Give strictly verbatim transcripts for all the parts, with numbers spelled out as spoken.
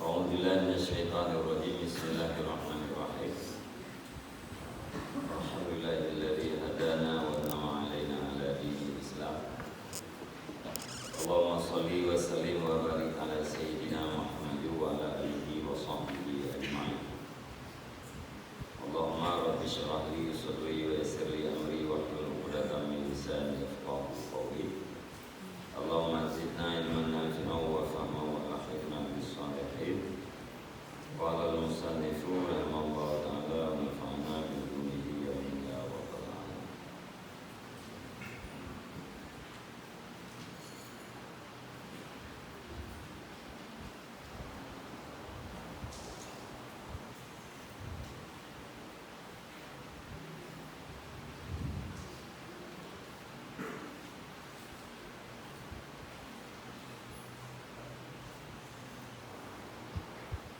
أعوذ بالله من الشيطان الرجيم. بسم الله الرحمن الرحيم. الحمد لله الذي هدانا وأنعم علينا على دين الإسلام. اللهم صل وسلم وبارك على سيدنا محمد وعلى آله وصحبه أجمعين. اللهم رب اشرح لي صدري ويسر لي أمري واحلل عقدة من لساني يفقهوا قولي. اللهم زدنا علما نافعا وفهما وألحقنا بالصالحين. قال المصنف رحمه الله تعالى ونفعنا بعلومه آمين يا رب العالمين.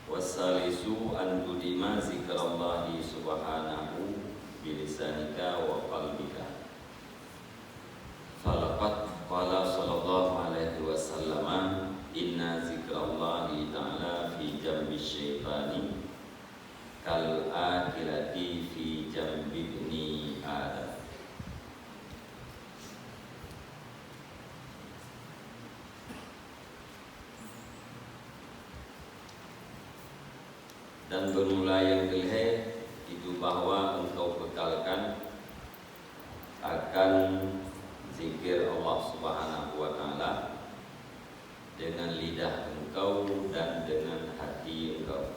Wasalisu an tudima zikrallahi subhanahu bilisanika wa qalbika. Falaqad qala sallallahu alaihi wasallam, "Inna zikrallahi ta'ala fi jambi syaitani kal akilati fi jambi ibni Adam." Dan bermula yang kelhée itu bahwa engkau bekalkan akan zikir Allah Subhanahu wa Ta'ala dengan lidah engkau dan dengan hati engkau.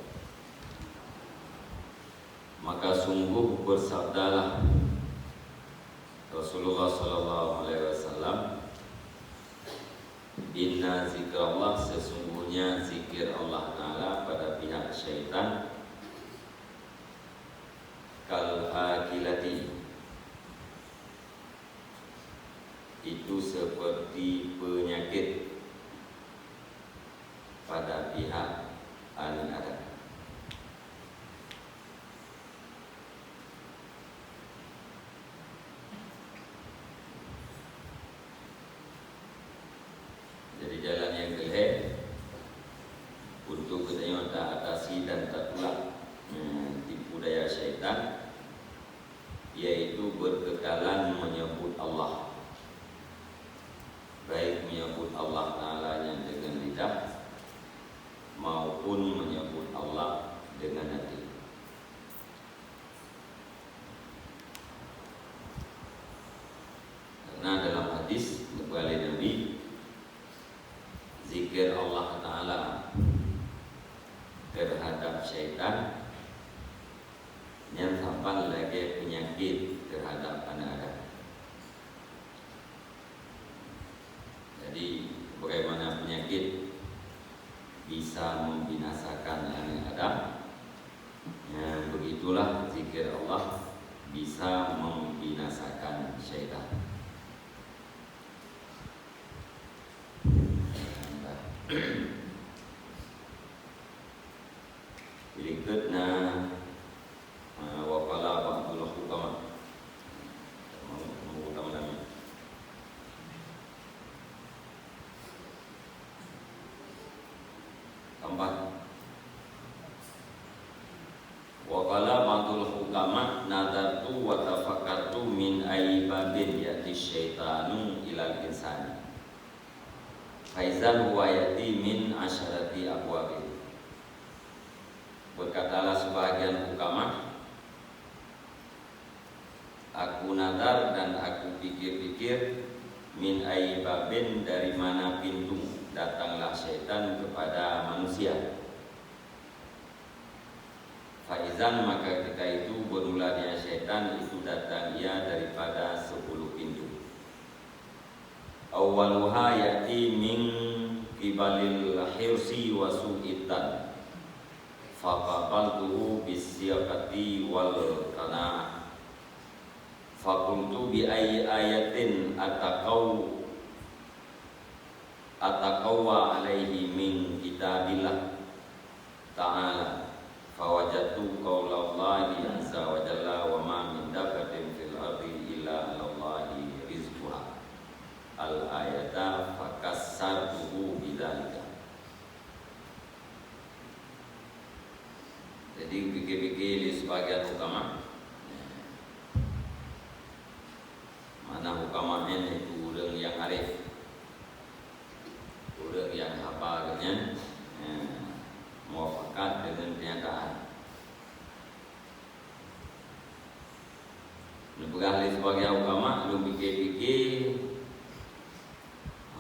Maka sungguh bersabdalah Rasulullah sallallahu alaihi wasallam, "Inna zikrallah, sesungguhnya zikir Allah Ta'ala pada pihak syaitan, kal akilati, itu seperti penyakit pada pihak aneuk Adam." Jadi jalan nyang keu lhée untuk geutanyoe ta atasi dan tatulak, eh, tipu daya syaitan, yaitu berkekalan menyebut Allah, baik menyebut Allah Ta'ala nyan dengan lidah maupun menyebut Allah dengan hati. Karena dalam hadis geupeugah lé Nabi, zikir Allah Ta'ala terhadap syaitan nyan saban lagée penyakit terhadap aneuk Adam. Jadi, bagaimana penyakit bisa membinasakan aneuk Adam, ya, begitulah zikir Allah bisa membinasakan syaitan. Likot na, ah, wa qala ba'dul hukama. Mau, mau utama nami. Tambah. Wa qala ba'dul hukama, "Nadartu wa tafakkartu min ayyi babin ya'ti syaitanu ilal insani. Faizan huwa ya'ti min asyarati abwabin." Berkatalah sebahagian hukama, "Aku nadar dan aku pikir-pikir, min ayyi babin, dari mana pintu datanglah syaitan kepada manusia. Faizan, maka ketika itu bermulanya syaitan itu datang ia daripada sepuluh pintu. Awwaluha ya'ti min qibalil hirsi wa su'itan. Faqabaltuhu bis siqati wal qana'ah. Faqultu bi ayyi ayatin ataqaw-, ataqawwa alaihi min kitabillah ta'ala. Fawajadtu qaulallahi azza wa jalla, wa ma min dabbatin fil ardi illa 'alallahi rizquha. Al-ayata fakassartuhu bidzalika." Dipikir-pikir lé sebagian ulama. Mana ulama nyan itu ureuëng nyang arif, ureuëng nyang haba geuhnyan, eh, muafakat deungon kenyataan. Neupeugah lé sebagian ulama, lôn pikir-pikir,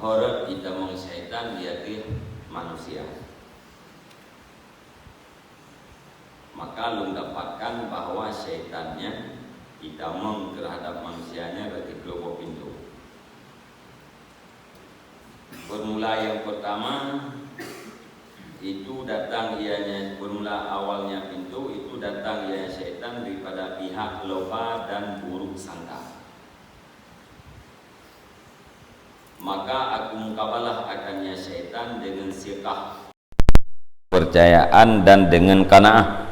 horot itamong syaitan di ateueh manusia. Maka lôn dapatkan bahwa syaitan nyan itamong terhadap manusia nyan lagée keuleuboh pintoe. Bermula yang pertama, itu datang ianya, bermula awalnya pintu, itu datang ianya syaitan daripada pihak loba dan buruk sangka. Maka aku mukabalah akannya syaitan dengan siqah, percayaan, dan dengan qanaah.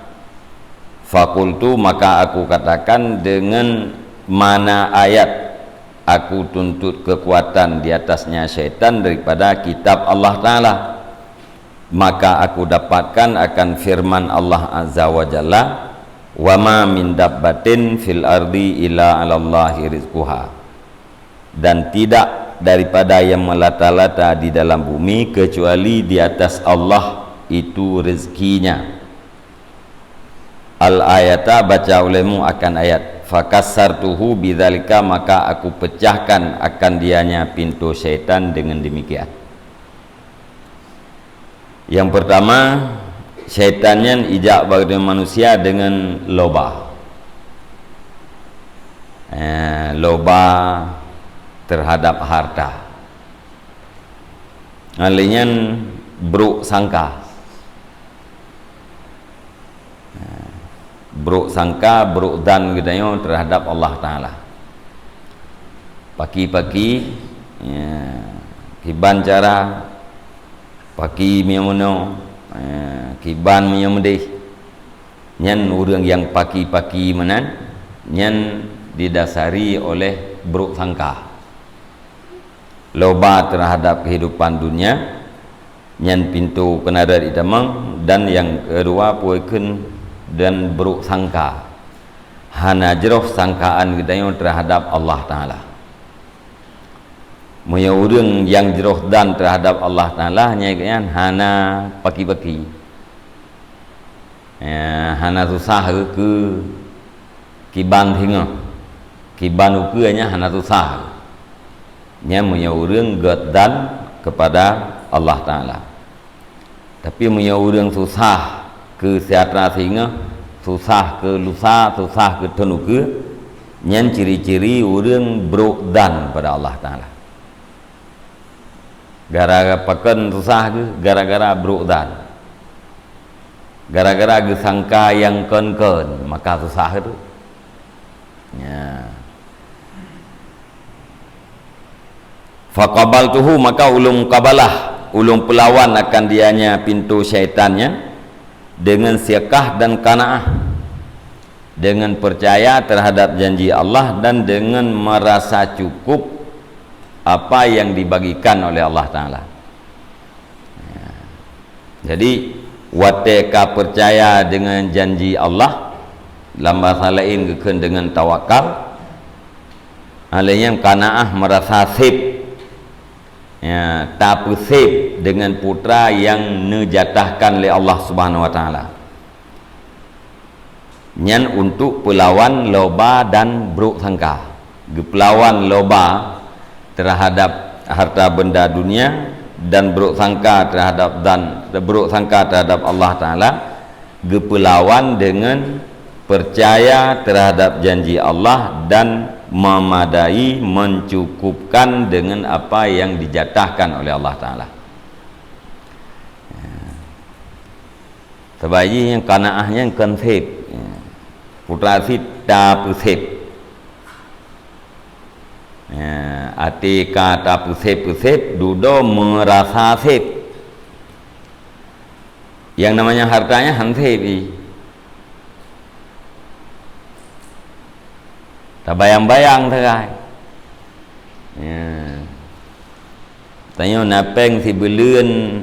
Fakultu, maka aku katakan dengan mana ayat aku tuntut kekuatan di atasnya syaitan daripada kitab Allah Ta'ala. Maka aku dapatkan akan firman Allah Azza wa Jalla, "Wa ma min dabbatin fil ardi illa 'alallahi rizquha." Dan tidak daripada yang melata-lata di dalam bumi kecuali di atas Allah itu rezekinya. Al-ayata, baca olehmu akan ayat, "Fakassartuhu bidzalika," maka aku pecahkan akan dianya pintu syaitan dengan demikian. Yang pertama, syaitan nyan ijak bak manusia dengan loba. Eh, loba terhadap harta. Ngon lé nyan brok sangka. Brok sangka, brok dzan geutanyoe terhadap Allah Ta'ala. Paki-paki, ya, kiban cara, paki meunyoe meunoe, ya, kiban meunyoe meudeh. Nyan ureuëng nyang paki-paki meunan, nyan didasari oleh brok sangka. Loba terhadap kehidupan dunia, nyan pintu keunadat itamong, dan nyang keudua puikun dan brok sangka. Hana jroh sangkaan geutanyoe terhadap Allah Ta'ala. Meunyoe ureuëng nyang jroh dzan terhadap Allah Ta'ala, nyan hana paki-paki. Ya, hana susah keu kiban singoh. Kiban ukeue nyan hana susah. Nyan meunyoe ureuëng gét dzan kepada Allah Ta'ala. Tapi meunyoe ureuëng susah keu siatra singoh, susah keu lusa, susah keu thon ukeue, nyan ciri-ciri ureuëng brok dzan pada Allah Ta'ala. Gara-gara pakon susah geuh, gara-gara brok dzan. Gara-gara geusangka nyang kon-kon, maka susah geuh. Ya. Faqabaltuhu, maka ulôn mukabalah, ulôn peulawan akan dianya pintu syaitan nyan dengan siqah dan qanaah, dengan percaya terhadap janji Allah dan dengan merasa cukup apa yang dibagikan oleh Allah Ta'ala. Ya. Jadi, watée ka percaya dengan janji Allah, lam bahasa laén geukheun dengan tawakal, hal nyan qanaah, merasa sép, ya, tapeusép dengan putra nyang neujatahkan lé Allah Subhanahu wa Ta'ala. Nyan untuk peulawan loba dan brok sangka. Geupeulawan loba terhadap harta benda dunia dan brok sangka terhadap, dan brok sangka terhadap Allah Ta'ala, geupeulawan dengan percaya terhadap janji Allah dan memadai, mencukupkan dengan apa yang dijatahkan oleh Allah Ta'ala. Sabab jih nyang qanaah nyan kon sép. Putra sit tapeusép. Ya, até ka tapeusép-peusép, dudoe meurasa sép. Nyang namanya harta nyan han sép jih. Tabayang-bayang sagai. Ya. Tanyoe na péng sibuleuen,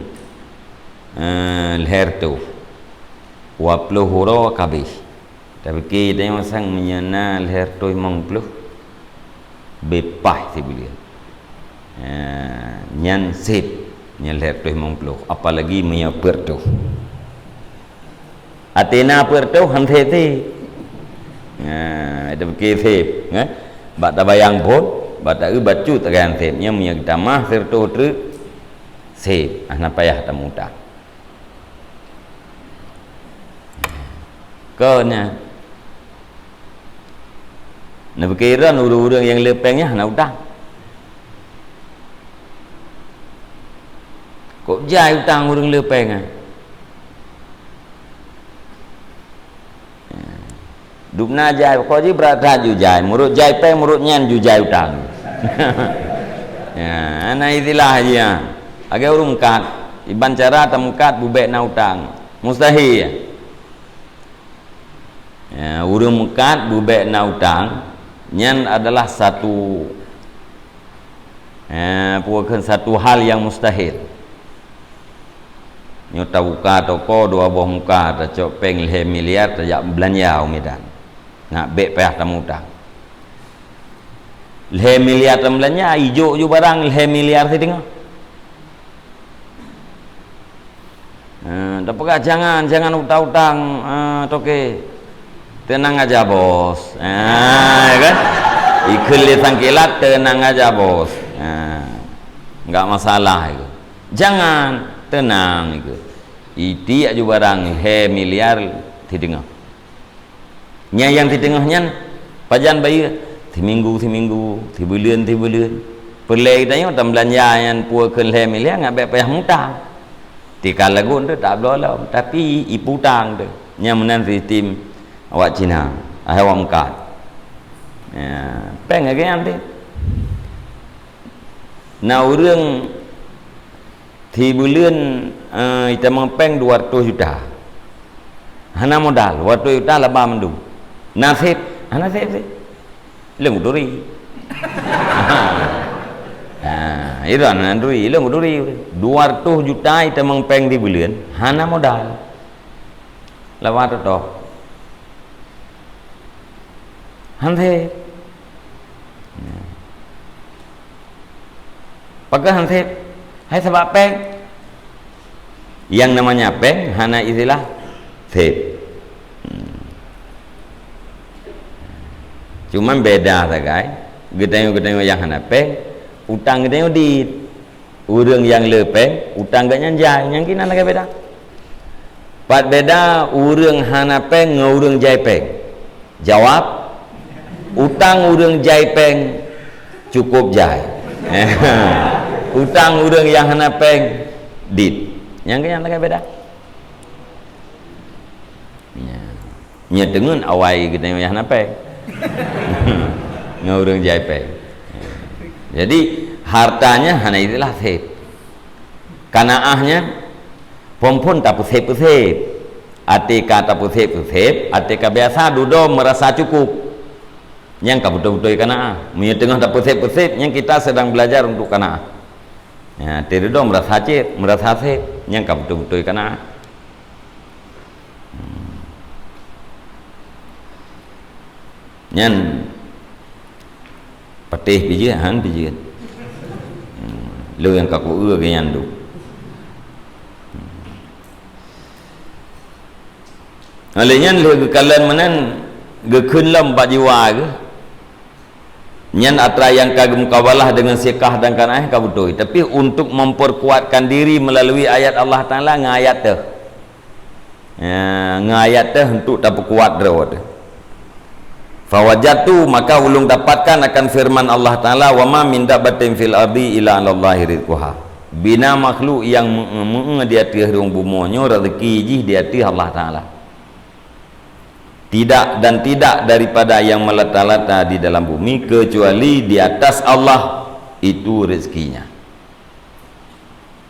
eh, lhèe reutôh. Dua ploh uroe ka habéh. Tapi tanyoe sang meunyoe na lhèe reutôh limong ploh, beupaih sibuleuen. Ha, nyan sép, nyan lhèe reutôh limong ploh, apalagi meunyoe peuet reutôh. Até na peuet reutôh han sép-sép. Ha, tapike sép, eh? Bak tabayang phon, bak taeu bacut tagan sép. Nyan meunyoe geutamah sireutôh treuk, sép, hana payah tamutang. Kon nyan. Neupike droen ureueng-ureueng nyang le péng nyan hana utang. Kok jai utang ureueng le péng nyan? Dubna jai, pokok jih brat that ju jai. Meurot jai péng, meurot nyan ju jai utang. Ya, na istilah jih, ya. Lagèe ureueng meukat. Iban cara tameukat bubèk na utang. Mustahil. Ya, ureueng meukat bubèk na utang, nyan adalah satu, eh, peue kheun, satu hal yang mustahil. Nyoe tabuka toko dua boh muka, tacok péng lhèe miliar, tajak beulanja u Medan. Nak bèk payah tamutang. Lhèe miliar tameulanja, ijok ju barang lhèe miliar siteungoh. Eh, tapeugah, "Jangan, jangan utang-utang, eh, toke." "Tenang aja, Bos." Ah, ya kan? Ikheun lé sangkilat, "Tenang aja, Bos." Ah, enggak masalah itu. "Jangan, tenang," itu. Itiek ju barang lhèe miliar siteungoh. Nyan nyang siteungoh nyan pajan bayeue? Siminggu-siminggu, sibuleuen-sibuleuen. Peureulèe geutanyoe tameulanja nyan peue kheun lhèe miliar ngat bèk payah mutang. Tika lagon teuh tabloe lom, tapi iputang teuh. Nyan meunan sistem awak Cina, hai awak meukat. Ya, péng lagèe nyan teuh. Na ureueng sibuleuen, eh, itamong péng dua reutôh juta. Hana modal, dua reutôh juta laba mandum. Na sép? Hana sép-sép. Lôn kuturi. Ha, itu hana turi, lôn kuturi. Dua reutôh juta itamong péng sibuleuen, hana modal. Laba teutôh. Han sép. Pakon han sép? Hai sabab péng. Yang namanya péng hana istilah sép. Hmm. Cuman beda sagai, geutanyoe-geutanyoe nyang hana péng, utang geutanyoe dit. Ureueng nyang le péng, utang geuh nyan jai, nyang kinan lagèe beda. Pat beda ureueng hana péng ngon ureueng jai péng? Jawab, utang ureueng jai péng cukôp jai. Utang ureueng nyang hana péng dit. Nyang kinan lagèe beda. Nya. Nyoe teungeut awai geutanyoe nyang hana péng. Ngon ureueng jai péng. Jadi, harta nyan hana istilah sép. Kanaah nyan phon-phon tapeusép-peusép. Até ka tapeusép-peusép, até ka biasa dudoe meurasa cukôp. Nyan ka beutôi-beutôi kanaah. Meunyoe teungoh tapeusép-peusép, nyan kita sedang belajar untuk kanaah. Ya, até dudoe meurasa cit, meurasa sép, nyan ka beutôi-beutôi kanaah. Hmm. Nyan patéh pijeuet, han pijeuet. Hmm. Lôn nyang ka kueu keu nyan duek. Lheueh nyan lheueh geukalon meunan, geukheun lom bak jiwa geuh. Nyan atra nyang ka geumukabalah deungon sikah dan kanaah ka beutôi, tapi untuk memperkuatkan diri melalui ayat Allah Taala ngon ayat teuh. Ya, ngon ayat teuh untuk tapeukuat droe teuh. Fawajadtu, maka ulôn dapatkan akan firman Allah Taala, "Wa ma min dabbatin fil ardi illa 'alallahi rizquha." Bina makhluk nyang meu-, meu di ateueh rhueng bumoe nyoe, rezeki jih di ateueh Allah Taala. Tidak dan tidak daripada yang melata-lata di dalam bumi kecuali di atas Allah itu rezekinya.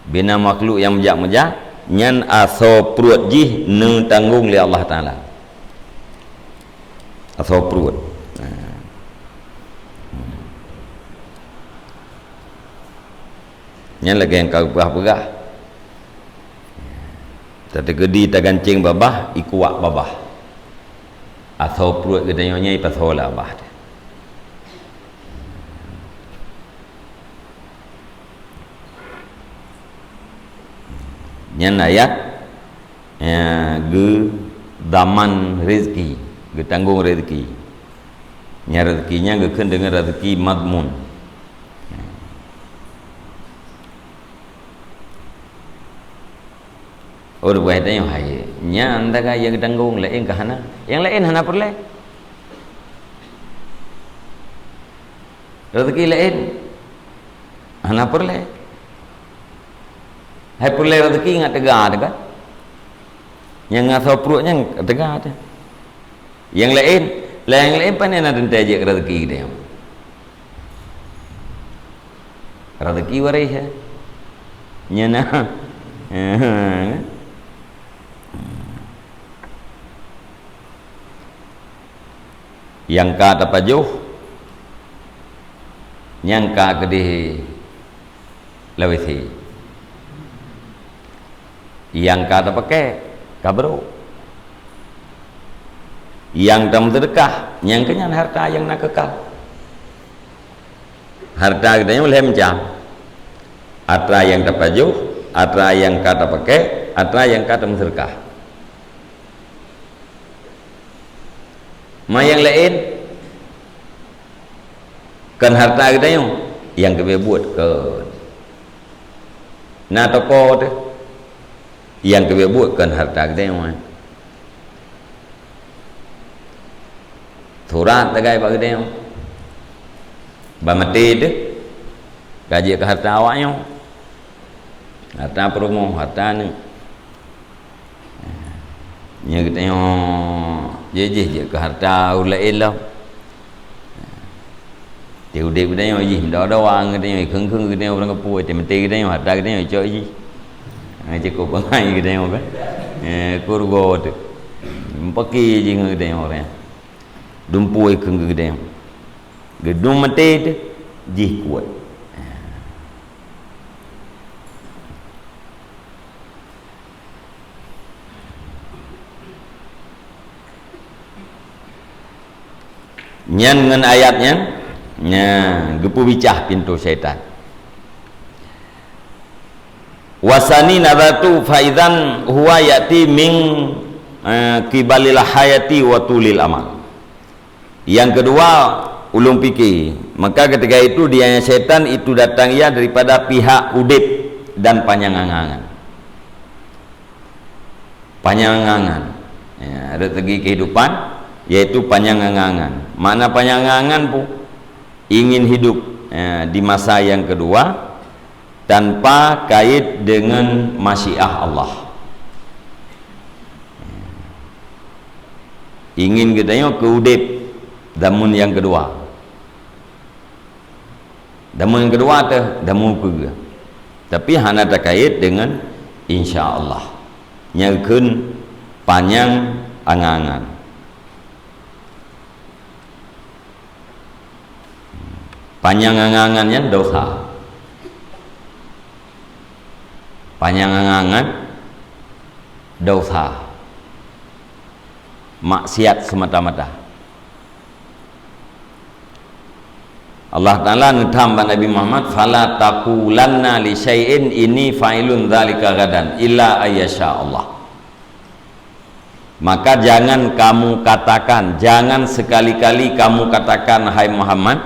Bina makhluk nyang meujak-meujak, nyan asoe pruet jih neutanggong lé Allah Taala. Asoe pruet. Nah. Nyan lagèe nyang ka geupeugah-peugah. Tateukeudi tagancéng babah, ikuak babah. Asoe pruet geutanyoe nyan ipasoe lé babah teuh. Nyan ayat, ya, geudhaman rezeki, geutanggong rezeki. Nyan rezeki nyan geukheun deungon rezeki madmun. Oh, buet tanyoe hai. Nyan taga nyang geutanggong, laén ka hana. Nyang laén hana peureulée. Rezeki laén hana peureulée. Hai peureulée rezeki ngat teuga teuga. Nyang asoe pruet nyan teuga teuh. Nyang laén, lah nyang laén pane na teuntée jeuet rezeki geutanyoe. Rezeki waréh, eh. Nyan na. Nyang ka tapajoh, nyang ka keudeh lawét. Nyang ka tapaké, ka brok. Nyang tameuseudeukah, nyang keunyan harta nyang na keukal. Harta geutanyoe lhée macam. Atra nyang tapajoh, atra nyang ka tapaké, atra nyang ka tameuseudeukah. Ma nyang laén, kon harta geutanyoe, nyang keubiet buet kon. Na toko teuh, nyang keubiet buet kon harta geutanyoe. Surat tagai bak geutanyoe. Ban maté teuh, ka jeuet keu harta awaknyoe. Harta peurumoh, harta aneuk. Nyoe geutanyoe jih-jih jeuet keu harta ureuëng laén lom. Di udeb geutanyoe jih meudawa-dawa ngon geutanyoe, ikheun-kheun geutanyoe ureuëng kampung, watée maté geutanyoe, harta geutanyoe cok jih. Hana cukôp bangai geutanyoe kan. Eh, keureugo teuh. Meupaké jih ngon geutanyoe ureuëng. Dumpeue ikheun keu geutanyoe. Geudum maté teuh jih kuat. Nyan ngon ayat nyan, nya, geupeubicah pintoe syaitan. Wasani nadhartu fa idzan huwa ya'ti min, eh, qibalil hayati wa tulil amal. Yang kedua, ulôn pike, maka ketika itu dia, syaitan itu, datang ia daripada pihak udeb dan panyang angan-angan. Panyang angan-angan. Ya, dari segi kehidupan, yaitu panyang angan-angan. Makna panyang angan-angan pun ingin hidup, ya, di masa yang kedua tanpa kait dengan masyiah Allah. Ingin geutanyoe keu udeb zaman yang kedua. Dameun keudua teuh, dameun peue. Tapi hana takait deungon insya Allah. Nyan kheun panyang angan-angan. Panyang angan-angan nyan dosa. Panyang angan-angan dosa. Maksiat semata-mata. Allah Ta'ala neutham bak Nabi Muhammad, "Fala taqulanna li syai'in inni fa'ilun dzalika ghadan illa ayyasha Allah." Maka jangan kamu katakan, jangan sekali-kali kamu katakan, hai Muhammad,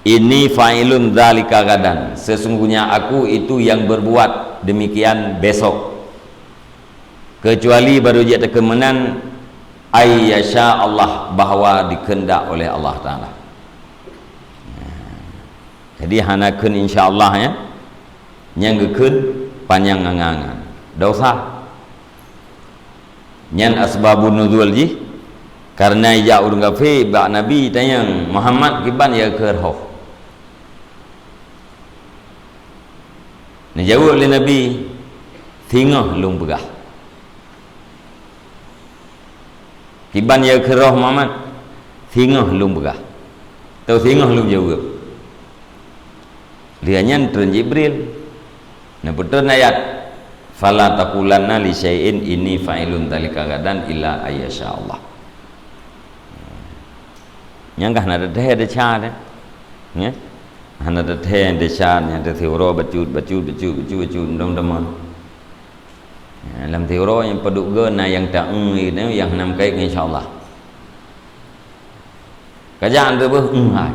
"Inni fa'ilun dzalika ghadan," sesungguhnya aku itu yang berbuat demikian besok. Kecuali baru jeuet takheun meunan, "Ayyasha Allah," bahwa dikehendak oleh Allah Ta'ala. Jadi hana kheun insya Allah, ya. Nyang geukheun panyang angan-angan. Dosa. Nyan asbabun nuzul jih, karena ijak ureuëng kafé bak Nabi tanyong, "Muhammad kiban ya keu roh?" Neujaweueb lé Nabi, "Singoh lôn peugah." "Kiban ya keu roh Muhammad?" "Singoh lôn peugah." Tau singoh lôn jaweueb. Lheueh nyan treun Jibril. Neupeutrön ayat, "Fala taqulanna li syai'in inni fa'ilun dzalika ghadan illa ayyasha Allah." Nyang ka hana teuthèe desya deh. Nyan. Hana teuthèe desya, nyang teuthèe uroe bacut, bacut, bacut, bacut, bacut, mudah-mudahan. Ya, lam tiroe nyang padub goe na nyang ta-, nyang hana meukaét ngon insya Allah. Kajak teuh beuh, "Eng hai."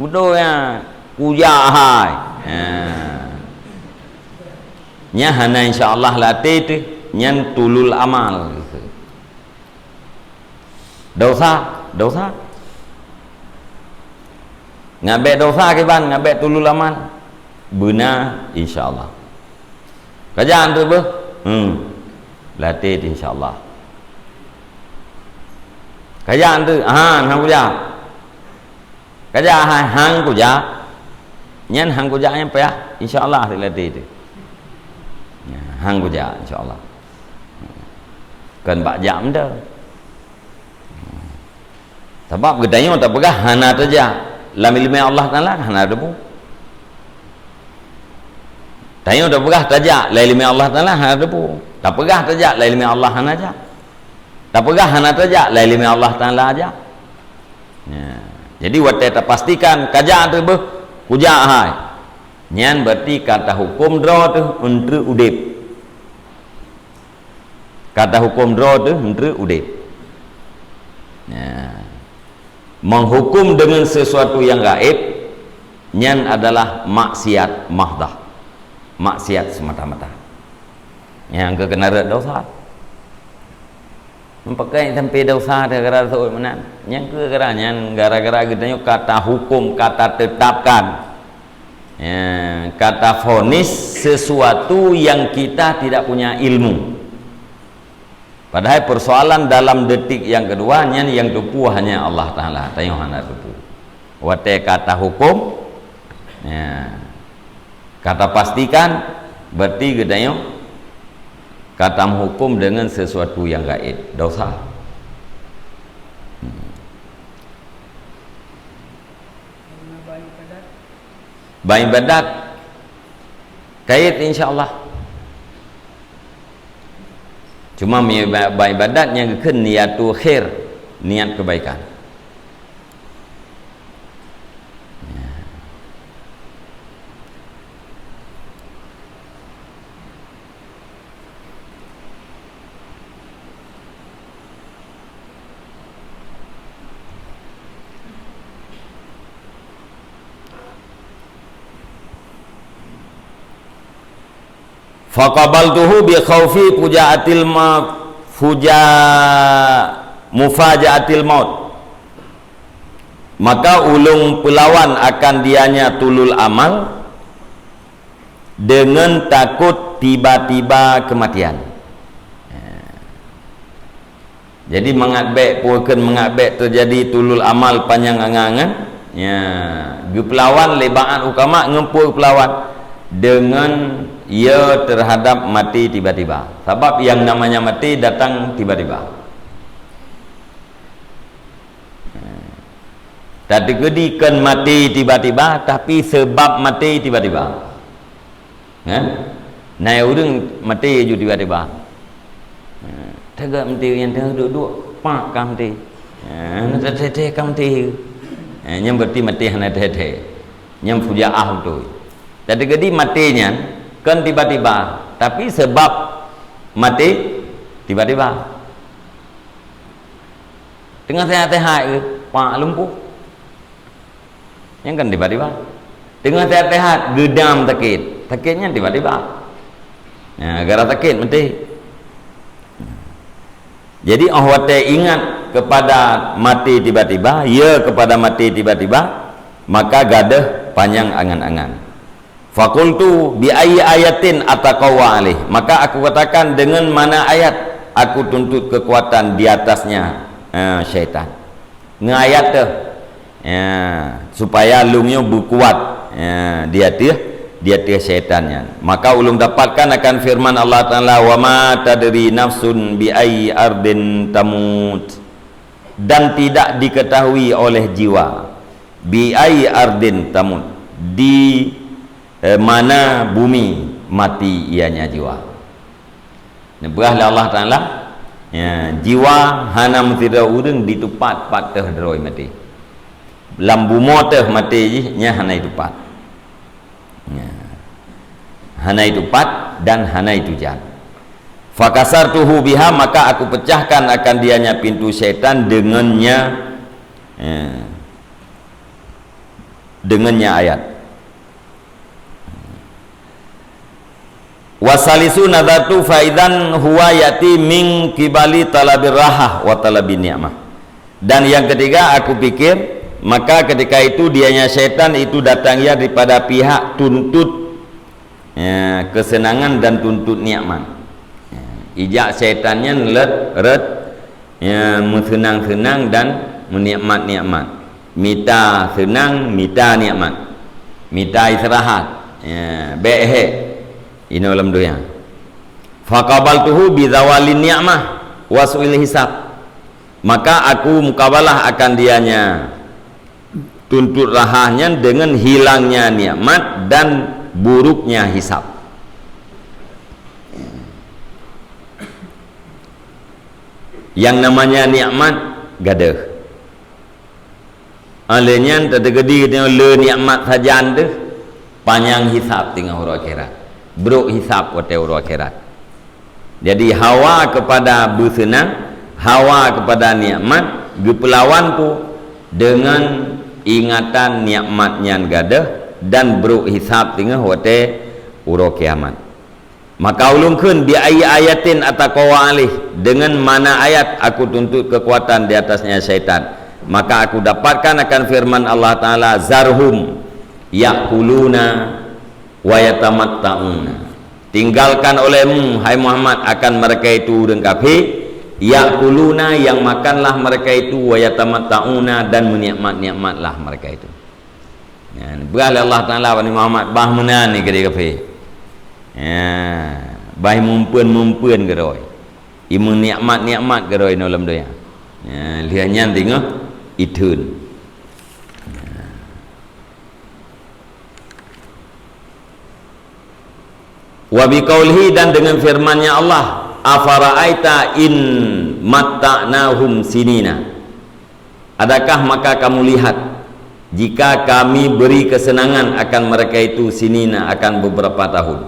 Beutôi ya, kujak hai. Ha. Nyan hana insya Allah lam até teuh, nyan tulul amal. Dosa, dosa. Ngat bèk dosa kiban, ngat bèk tulul amal. Beuna, insya Allah. Kajak teuh beuh? Hmm. Lam até teuh insya Allah. Kajak teuh, ha, hang kujak. Kajak hai, hang kujak. Nyan hang kujak nyan payah, insya Allah, lam até teuh. Ya, hang kujak, insya Allah. Kon bak jak meudo. Sabab geutanyoe tapeugah hana tajak, lam ileumèe Allah Taala hana teupeue. Tanyoe tapeugah tajak, lam ileumèe Allah Taala hana teupeue. Tapeugah tajak, lam ileumèe Allah hana jak. Tapeugah hana tajak, lam ileumèe Allah Taala jak. Ya. Jadi watèe tapastikan kajak teuh beuh, kujak hai. Nyan berarti ka tahukôm droe teuh eunteuk udép. Ka tahukôm droe teuh eunteuk udép. Ya. Menghukum dengan sesuatu yang gaib, nyan adalah maksiat mahdah. Maksiat semata-mata. Nyang keu keuneurot dosa. Meupakai sampai dosa gara-gara seuôt meunan. Nyang keu gara nyan gara-gara geutanyoe ka tahukôm, ka tatetapkan. Ya, ka tafonis sesuatu yang kita tidak punya ilmu. Padahai persoalan dalam detik yang kedua nyan nyang teupeue hanya Allah Taala, tanyoe hana teupeue. Watèe ka tahukôm, ya, ka tapastikan, berarti geutanyoe ka tameuhukôm dengan sesuatu yang gaib, dosa. Hmm. Bak ibadat kait, insya Allah. Cuma mi-, ba-, bak ibadat nyang geukheun niyatu khair, niat kebaikan. Faqabaltuhu bi khaufi fujaatil ma-, fuja-, mufajaatil maut. Maka ulôn peulawan akan dianya tulul amal dengan takut tiba-tiba kematian. Jadi mangat bèk, peue kheun mangat bèk teujadi tulul amal panyang angan-angan. Ya, geupeulawan lé bak ukama ngon peue geupeulawan? Dengan ya terhadap mati tiba-tiba. Sabab yang namanya mati datang tiba-tiba. Tateugedi kon maté tiba-tiba, tapi seubab maté tiba-tiba. Kan? Na ureuëng maté ju tiba-tiba. Ha, teuga maté nyang teuduek-duek, pak ka maté. Ha, na teuthèe-thèe ka maté. Ha, nyan berarti maté hana teuthèe-thèe. Nyan fujaah beutôi. Tateugedi maté nyan kon tiba-tiba, tapi seubab maté tiba-tiba. Teungoh seuhat-seuhat geuh, pak lumpuh. Nyan kan tiba-tiba. Teungoh seuhat-seuhat geudam sakét. Sakét nyan tiba-tiba. Nah, gara sakét maté. Jadi, óh watée ingat kepada maté tiba-tiba, ya kepada maté tiba-tiba, maka gadôh panyang angan-angan. Faqultu, "Bi ayyi ayatin ataqawwa alaih?" Maka aku katakan, "Dengan mana ayat aku tuntut kekuatan di atasnya, eh, syaitan?" Ngon ayat teuh, ya, supaya lôn nyoe beukuat, ya, di ateueh, di ateueh syaitan nyan. Maka ulôn dapatkan akan firman Allah Taala, "Wa ma tadri nafsun bi ayyi ardin tamut." Dan tidak diketahui oleh jiwa, bi ayyi ardin tamut, di, eh, mana bumi mati ianya jiwa. Neupeugah lé Allah Taala, ya, jiwa hana meusidroe ureuëng ditupat pat teuh droe maté. Lam bumoe teuh maté jih, nyan hana itupat. Ya. Hana itupat dan hana itujan. Fakasartuhu biha, maka aku pecahkan akan dianya pintu syaitan dengannya, ya, dengannya ayat. Wasalisu nadhartu faidan huwa yati min kibali talabir rahah wa talabin ni'mah. Dan yang ketiga, aku pikir, maka ketika itu dianya syaitan itu datang ia daripada pihak tuntut, ya, kesenangan dan tuntut nikmat. Ya, ijak syaitan nyan ret-ret, ya, meuseunang-seunang dan meunikmat-nikmat. Mita seunang, mita nikmat. Mita istirahat. Ya, bék hék inoe lam donya. Faqabaltuhu bizawalin ni'mah wa su'il hisab. Maka aku mukabalah akan dianya tuntut rahah nyan dengan hilangnya nikmat dan buruknya hisab. Yang namanya nikmat gadeuh. Oleh nyan, teuteugedi geutanyoe le nikmat sajan teuh, panyang hisab teungoh uroe akhirat. Brok hisab watée uroe akhirat. Jadi, hawa kepada beuseunang, hawa kepada nikmat, geupeulawan pu dengan ingatan nikmat nyan gadeuh dan brok hisab teungoh watée uroe kiamat. Maka ulôn kheun, "Bi ayyi ayatin ataqawa alaih?" Dengan mana ayat aku tuntut kekuatan di atasnya syaitan? Maka aku dapatkan akan firman Allah Taala, "Zarhum ya'kuluna wa yatamatta'una." Tinggalkan olehmu, hai Muhammad, akan mereka itu ureuëng kafé, ya'kuluna, yang makanlah mereka itu, wa yatamatta'una, dan menikmat-nikmatlah mereka itu. Nyan, peugah lé Allah Taala bak Nabi Muhammad, bah meunan ni keudéh kafé. Ya, bah meupeuen-meupeuen keudroe. Imeung nikmat-nikmat keudroe inoe lam donya. Ya, lheueh nyan teungoh itheun. Ya. Wa biqaulihi, dan dengan firman-Nya Allah, "Afara'aita in matta'nahum sinina." Adakah maka kamu lihat, jika Kami beri kesenangan akan mereka itu sinina, akan beberapa tahun?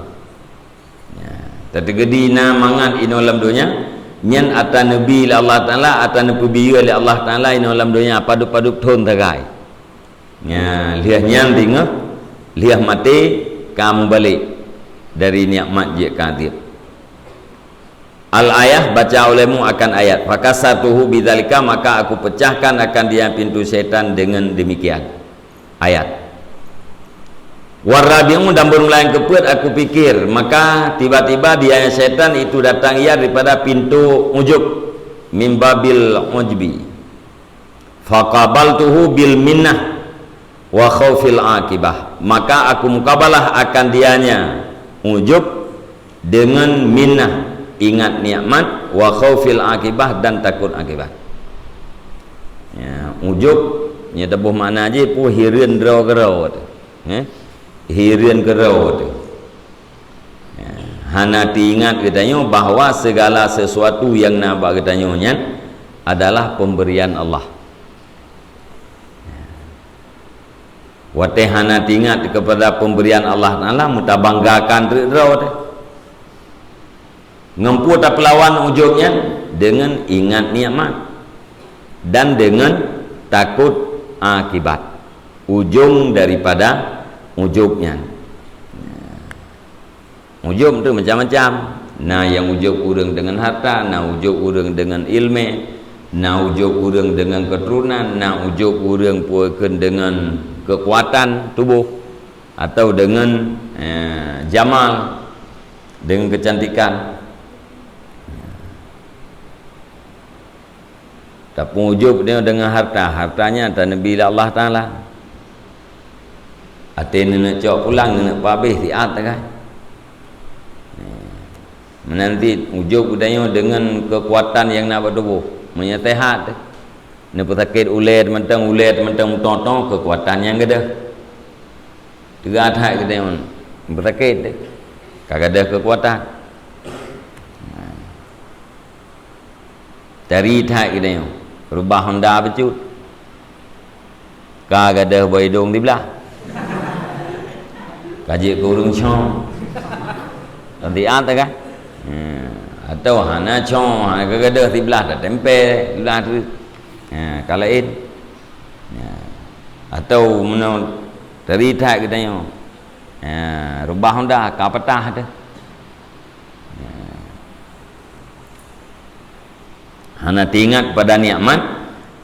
Ya, teuteugedi na mangat inoe lam donya, nyan ata neubi lé Allah Taala, ata neupeubiyeu lé Allah Taala inoe lam donya, padub-padub thon sagai. Nya, lheueh nyan teungoh, lheueh maté, ka mubalek dari nikmat jeuet keu adeb. Al-ayah, baca olehmu akan ayat. Fakasartuhu bidzalika, maka aku pecahkan akan dia pintu syaitan dengan demikian. Ayat. Warabi'u, dan beureulang keupeuet aku pikir, maka tiba-tiba dia syaitan itu datang ia daripada pintu ujub, mimbabil ujbi. Faqabaltuhu bil minnah wa khaufil aqibah. Maka aku mukabalah akan dianya ujub dengan minnah, ingat nikmat, wa khaufil aqibah, dan takut akibat. Ya, ujub, nya taboh makna jih pu hireuen droe keudroe teuh. Eh? Hireuen keudroe teuh. Ya, hana teuingat geutanyoe bahwa segala sesuatu nyang na bak geutanyoe nyan adalah pemberian Allah. Watée hana teuingat kepada pemberian Allah Taala, meutabanggakan treuk droe teuh. Ngon peue tapeulawan ujub nyan? Dengan ingat nikmat dan dengan takut akibat, ujong daripada ujub nyan. Ujub tu macam-macam. Na nyang ujub ureuëng deungon harta, na ujub ureuëng deungon iéleumé, na ujub ureuëng deungon keuturonan, na ujub ureuëng peue kheun deungon keukuatan tuboh, atau deungon, eh, jamal, deungon keucantikan. Tapeuujub nyoe deungon harta, harta nyan taneubi lé Allah Taala. Até neuneuk cok pulang, neuneuk pabéh siat kan. Meunan cit ujub geutanyoe deungon keukuatan nyang na bak tuboh. Meunyoe seuhat, neupeusakét ulée mantong, ulée mantong meutoe-toe, keukuatan nyang gadôh. Teuga that geutanyoe, neupeusakét. Ka gadôh keukuatan. Nah. Tari that geutanyoe. Rubah honda bacut. Ka gadôh boh idông siblah. Ka jeuet keu ureueng cong. Lôn siat kan? Hmm. Atawa hana cong, hana ka gadôh siblah, tatempé siblah tu. Ha, ka laén. Ya. Atawa meunoe tari that geutanyoe. Ha, rubah honda ka patah teuh. Ya. Hana teuingat pada nikmat,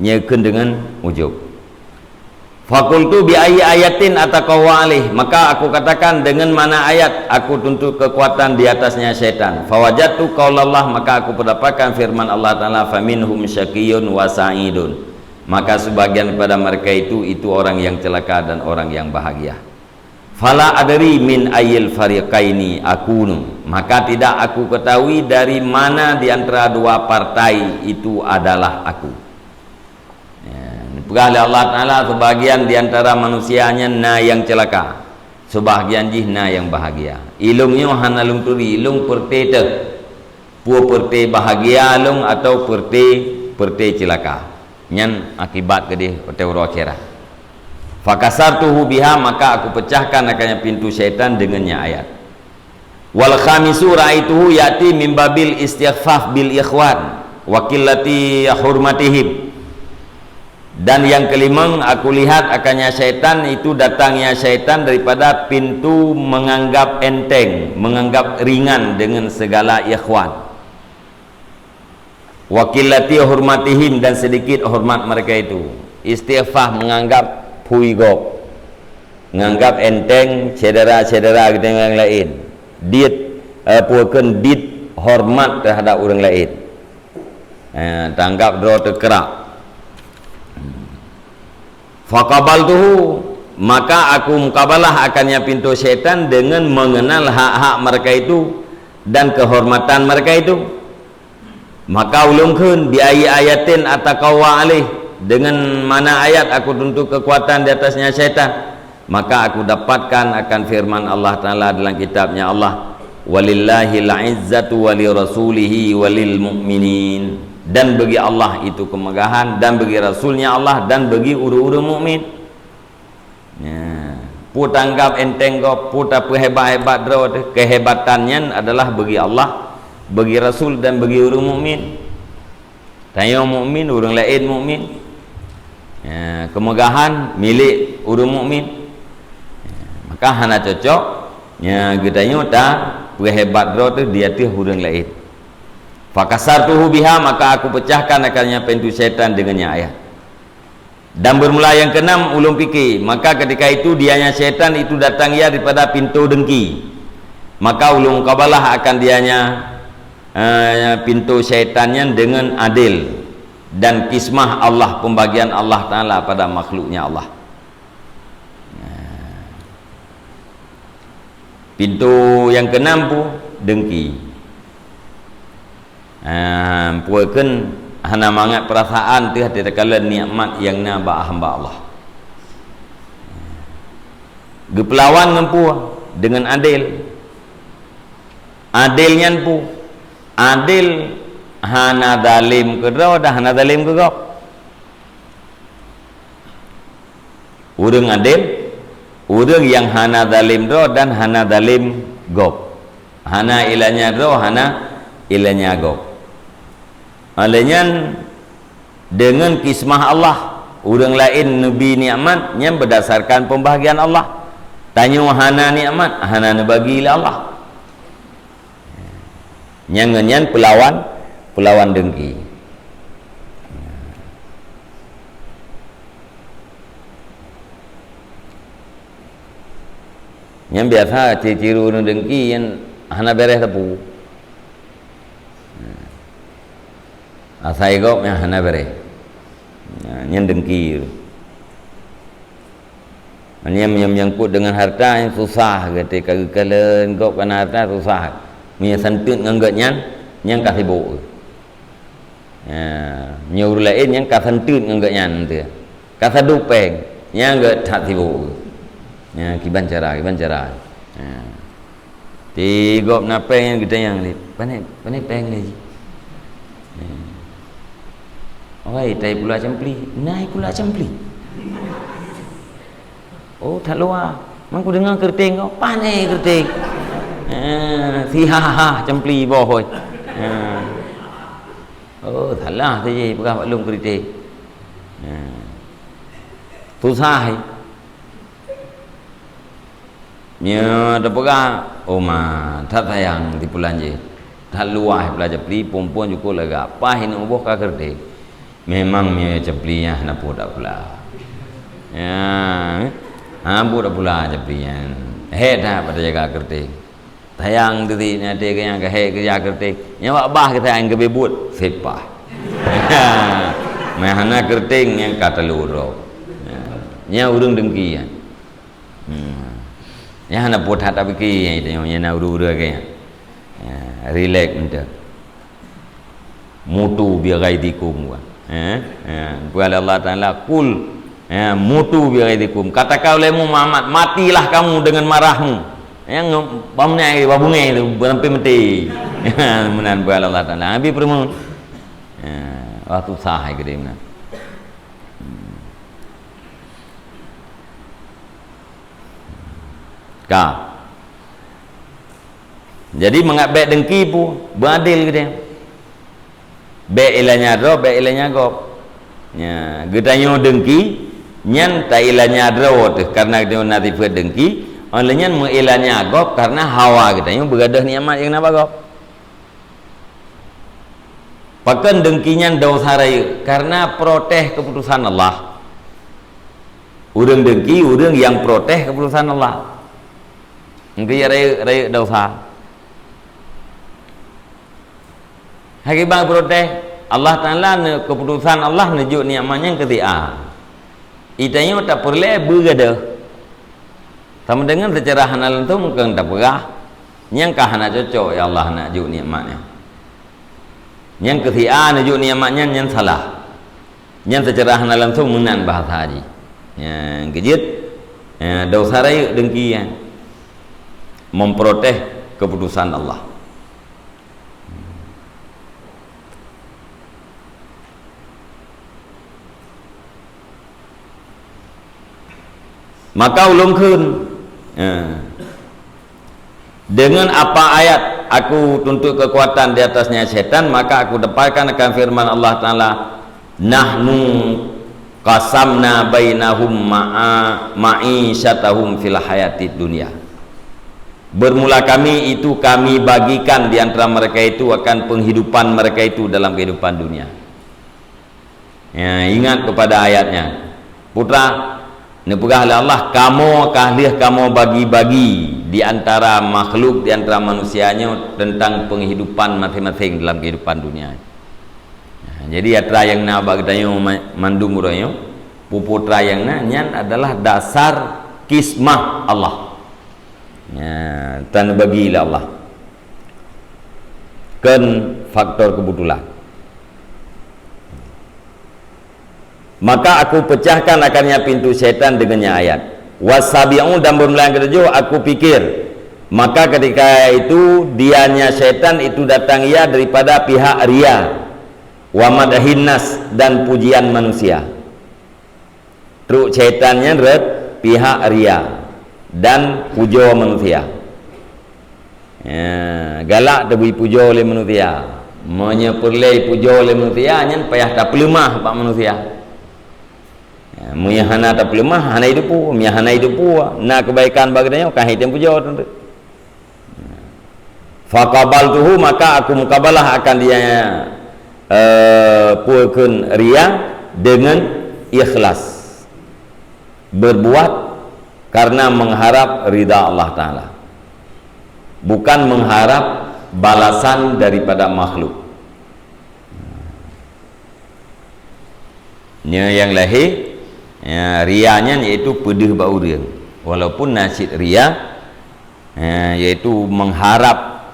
nyan kheun deungon ujub. Faqultu bi ayyi ayatin ataqawwa alaih, maka aku katakan, dengan mana ayat aku tuntut kekuatan di atasnya syaitan. Fawajadtu qaulallah, maka aku mendapatkan firman Allah Taala, faminhum syaqiyyun wa sa'idun. Maka sebagian pada mereka itu, itu orang yang celaka dan orang yang bahagia. Fala adri min ayyil fariqaini akunu, maka tidak aku ketahui dari mana di antara dua partai itu adalah aku. Ya, peugah lé Allah Taala, sebahagian di antara manusia nyan na nyang ceulaka, sebahagian jih na nyang bahagia. Ilông nyoe hana lôn turi, ilông peureuté teuh. Peue peureuté bahagia lông atawa peureuté, peureuté ceulaka. Nyan akibat keudeh watée uroe akhirat. Fakasartuhu biha, maka aku pecahkan akannya pintu syaitan dengan nya ayat. Wal khamisu ra'aituhu ya'ti min babil istikhfaf bil ikhwan wa qillati hurmatihim. Dan yang kelimong, aku lihat akannya syaitan itu datangnya syaitan daripada pintu menganggap enteng, menganggap ringan dengan segala ikhwan. Wa qillati hurmatihim, dan sedikit hormat mereka itu. Istighfar menganggap phui gob. Menganggap enteng syedara-syedara geutanyoe nyang laén. Dit, eh, peue kheun dit hormat terhadap ureuëng laén. Eh, tanggap droe teuh krak. Faqabaltuhu, maka aku mukabalah akannya pintu syaitan dengan mengenal hak-hak mereka itu dan kehormatan mereka itu. Maka ulôn kheun, bi ayyi ayatin ataqawwa alaih, dengan mana ayat aku tuntut kekuatan di atasnya syaitan. Maka aku dapatkan akan firman Allah Taala dalam kitabnya Allah, "Walillahil izzatu wa li rasulihi wa lil mu'minin." Dan bagi Allah itu kemegahan, dan bagi Rasulnya Allah, dan bagi ureuëng-ureuëng mukmin. Ya. Peue tanggap enteng gob, peue tapeuhebat-hebat droe teuh, kehebatan nyan adalah bagi Allah, bagi Rasul, dan bagi ureuëng mukmin. Tanyoe mukmin, ureuëng laén mukmin. Ya, kemegahan milék ureuëng mukmin. Ya, maka hana cocok, ya, geutanyoe tapeuhebat droe teuh di ateueh ureuëng laén. Fakasartuhu biha, maka aku pecahkan akannya pintu syaitan dengan nya ayat. Dan bermula yang keenam ulôn pike, maka ketika itu dianya syaitan itu datang ia daripada pintu dengki. Maka ulôn mukabalah akan dianya, eh, pintu syaitan nyan dengan adil dan kismah Allah, pembagian Allah Taala pada makhluknya Allah. Pintu nyang keenam peue? Dengki. Ah, peue kheun hana mangat peurasaan teuh takalon nikmat nyang na bak hamba Allah. Geupeulawan ngon peue? Dengan adil. Adil nyan peue? Adil hana zalim keu droe dan hana zalim keu gob. Ureuëng adil, ureuëng nyang hana zalim droe dan hana zalim gob. Hana ilanya droe, hana ilanya gob. Oleh nyan, deungon kismah Allah, ureuëng laén neubi nikmat nyan beudasarkan peubahagian Allah. Tanyoe hana nikmat, hana neubagi lé Allah. Nyang ngon nyan peulawan, peulawan dengki. Nyan biasa ciri-ciri ureuëng dengki nyan hana béreh teupeu. Asai gob nyang hana béreh. Nyan dengki. Meunyoe, meunyoe menyangkut deungon harta, nyan susah geutanyoe ka geukalon gob kana harta, susah. Meunyoe santeut ngon gobnyan, nyan ka sibok. Ya, meunyoe ureuëng laén nyan ka santeut ngon gobnyan teuh. Ka sadub péng, nyan gét that sibok. Ya, kiban cara, kiban cara. Ya. Di gob na péng nyan geutanyong lé, "Pané, pané péng lé jih?" "Oi, tai pula campli." "Na i pula campli?" "Oh, that luwah. Man kudeungoe keureuteng ko." "Pané keureuteng?" "Eh, si ha ha campli boh, hôi." Eh. "Oh, salah tu jih peugah bak lôn keureuteng." Eh. Susah, eh. Nyoe teupeugah, "Oh ma, that sayang di pulan jih. That luwah pula campli, phon-phon jukuk lagak. Paih inong boh ka keureuteng." Memang meunyoe campli nyan hana peue tapula. Ya, hana peue tapula campli nyan. Hék that bak tajaga keureuteng. Sayang teuti nyan até keu nyang ka hék keu jak keureuteng. Nyan bak bah keu sayang keu beubuet sepah. Meuhana keureuteng nyang ka teulurok. Ya. Nyan ureuëng dengki nyan. Hmm. Nyan hana peue that tapike nyan, nyan na ureuëng-ureuëng lagée nyan. Ya, rilek mantong. "Mutu bi ghaizikum," kan. Eh? Eh, peugah lé Allah Taala, "Qul, eh, mutu bi ghaizikum." Katakan olehmu Muhammad, "Matilah kamu dengan marahmu." Nyang bak meunai, bak bungée tu, sampai mati. Meunan peugah lé Allah Taala. Habis peureumeun. Eh, wah susah hai geude meunan. Hmm. Ka. Jadi, mangat bék dengki pu, beuadil geutanyoe. Bék ilanya droe, bék ilanya gob. Nya, geutanyoe dengki, nyan tailanya droe teuh, kareuna geutanyoe na sifeuet dengki, óh lheueh nyan meuilanya gob kareuna hawa geutanyoe beugadôh nikmat nyang na bak gob. Pakon dengki nyan desya rayeuk? Kareuna protes keuputusan Allah. Ureuëng dengki, ureuëng nyang protes keuputusan Allah. Engkeu rayeuk-rayeuk desya. Akibat protes, Allah Taala ne-, keuputusan Allah neujok nikmat nyan keu si A. Geutanyoe tapeureulée beugadôh. Sama deungon seucara hana langsong keu tapeugah, nyang ka hana cocok, ya Allah, hana jok nikmat nyan. Nyang keu si A neujok nikmat nyan, nyan salah. Nyan seucara hana langsong meunan bahasa jih. Nyang keujeuet, ya, desya rayeuk dengki nyan. Memprotes keputusan Allah. Maka ulôn kheun, eh, dengan apa ayat aku tuntut kekuatan di atasnya setan, maka aku dapatkan akan firman Allah Taala, "Nahnu qasamna bainahum ma'a-, ma'isyatahum fil hayatid dunya." Bermula kami itu, kami bagikan di antara mereka itu akan penghidupan mereka itu dalam kehidupan dunia. Ya, ingat kepada ayatnya. Putra, neupeugah lé Allah, "Kamoe ka lheueh kamoe bagi-bagi di antara makhluk, di antara manusia nyoe tentang penghidupan masing-masing dalam kehidupan dunia." Nah, jadi atra nyang na bak geutanyoe ma-, mandum uroe nyoe, puputra nyang na, nyan adalah dasar kismah Allah. Ya, tan bagi lé Allah. Kon faktor kebetulan. Maka aku pecahkan akannya pintu syaitan dengannya ayat. Wasabi'u, dan bermula yang ketujuh, aku pikir. Maka ketika itu, dianya syaitan itu datang ia daripada pihak ria. Wa madhin nas, dan pujian manusia. Trok syaitan nyan rot pihak ria dan pujoe manusia. Ya, galak teubri pujoe lé manusia. Meunyoe peureulée pujoe lé manusia, nyan payah tapeuleumah bak manusia. Ya, meunyoe hana tapeuleumah, hana jiteupeue. Meunyoe hana jiteupeue, na keubaikan bak geutanyoe, ka han jitem pujoe teuntu. Faqabaltuhu, maka aku mukabalah akan dia, eh, peue kheun ria dengan ikhlas. Berbuat karena mengharap ridha Allah Taala. Bukan mengharap balasan daripada makhluk. Nyoe nyang lahé, ya, ria nyan yaitu peudeuh bak ureuëng. Walaupun na cit ria, ya, yaitu mengharap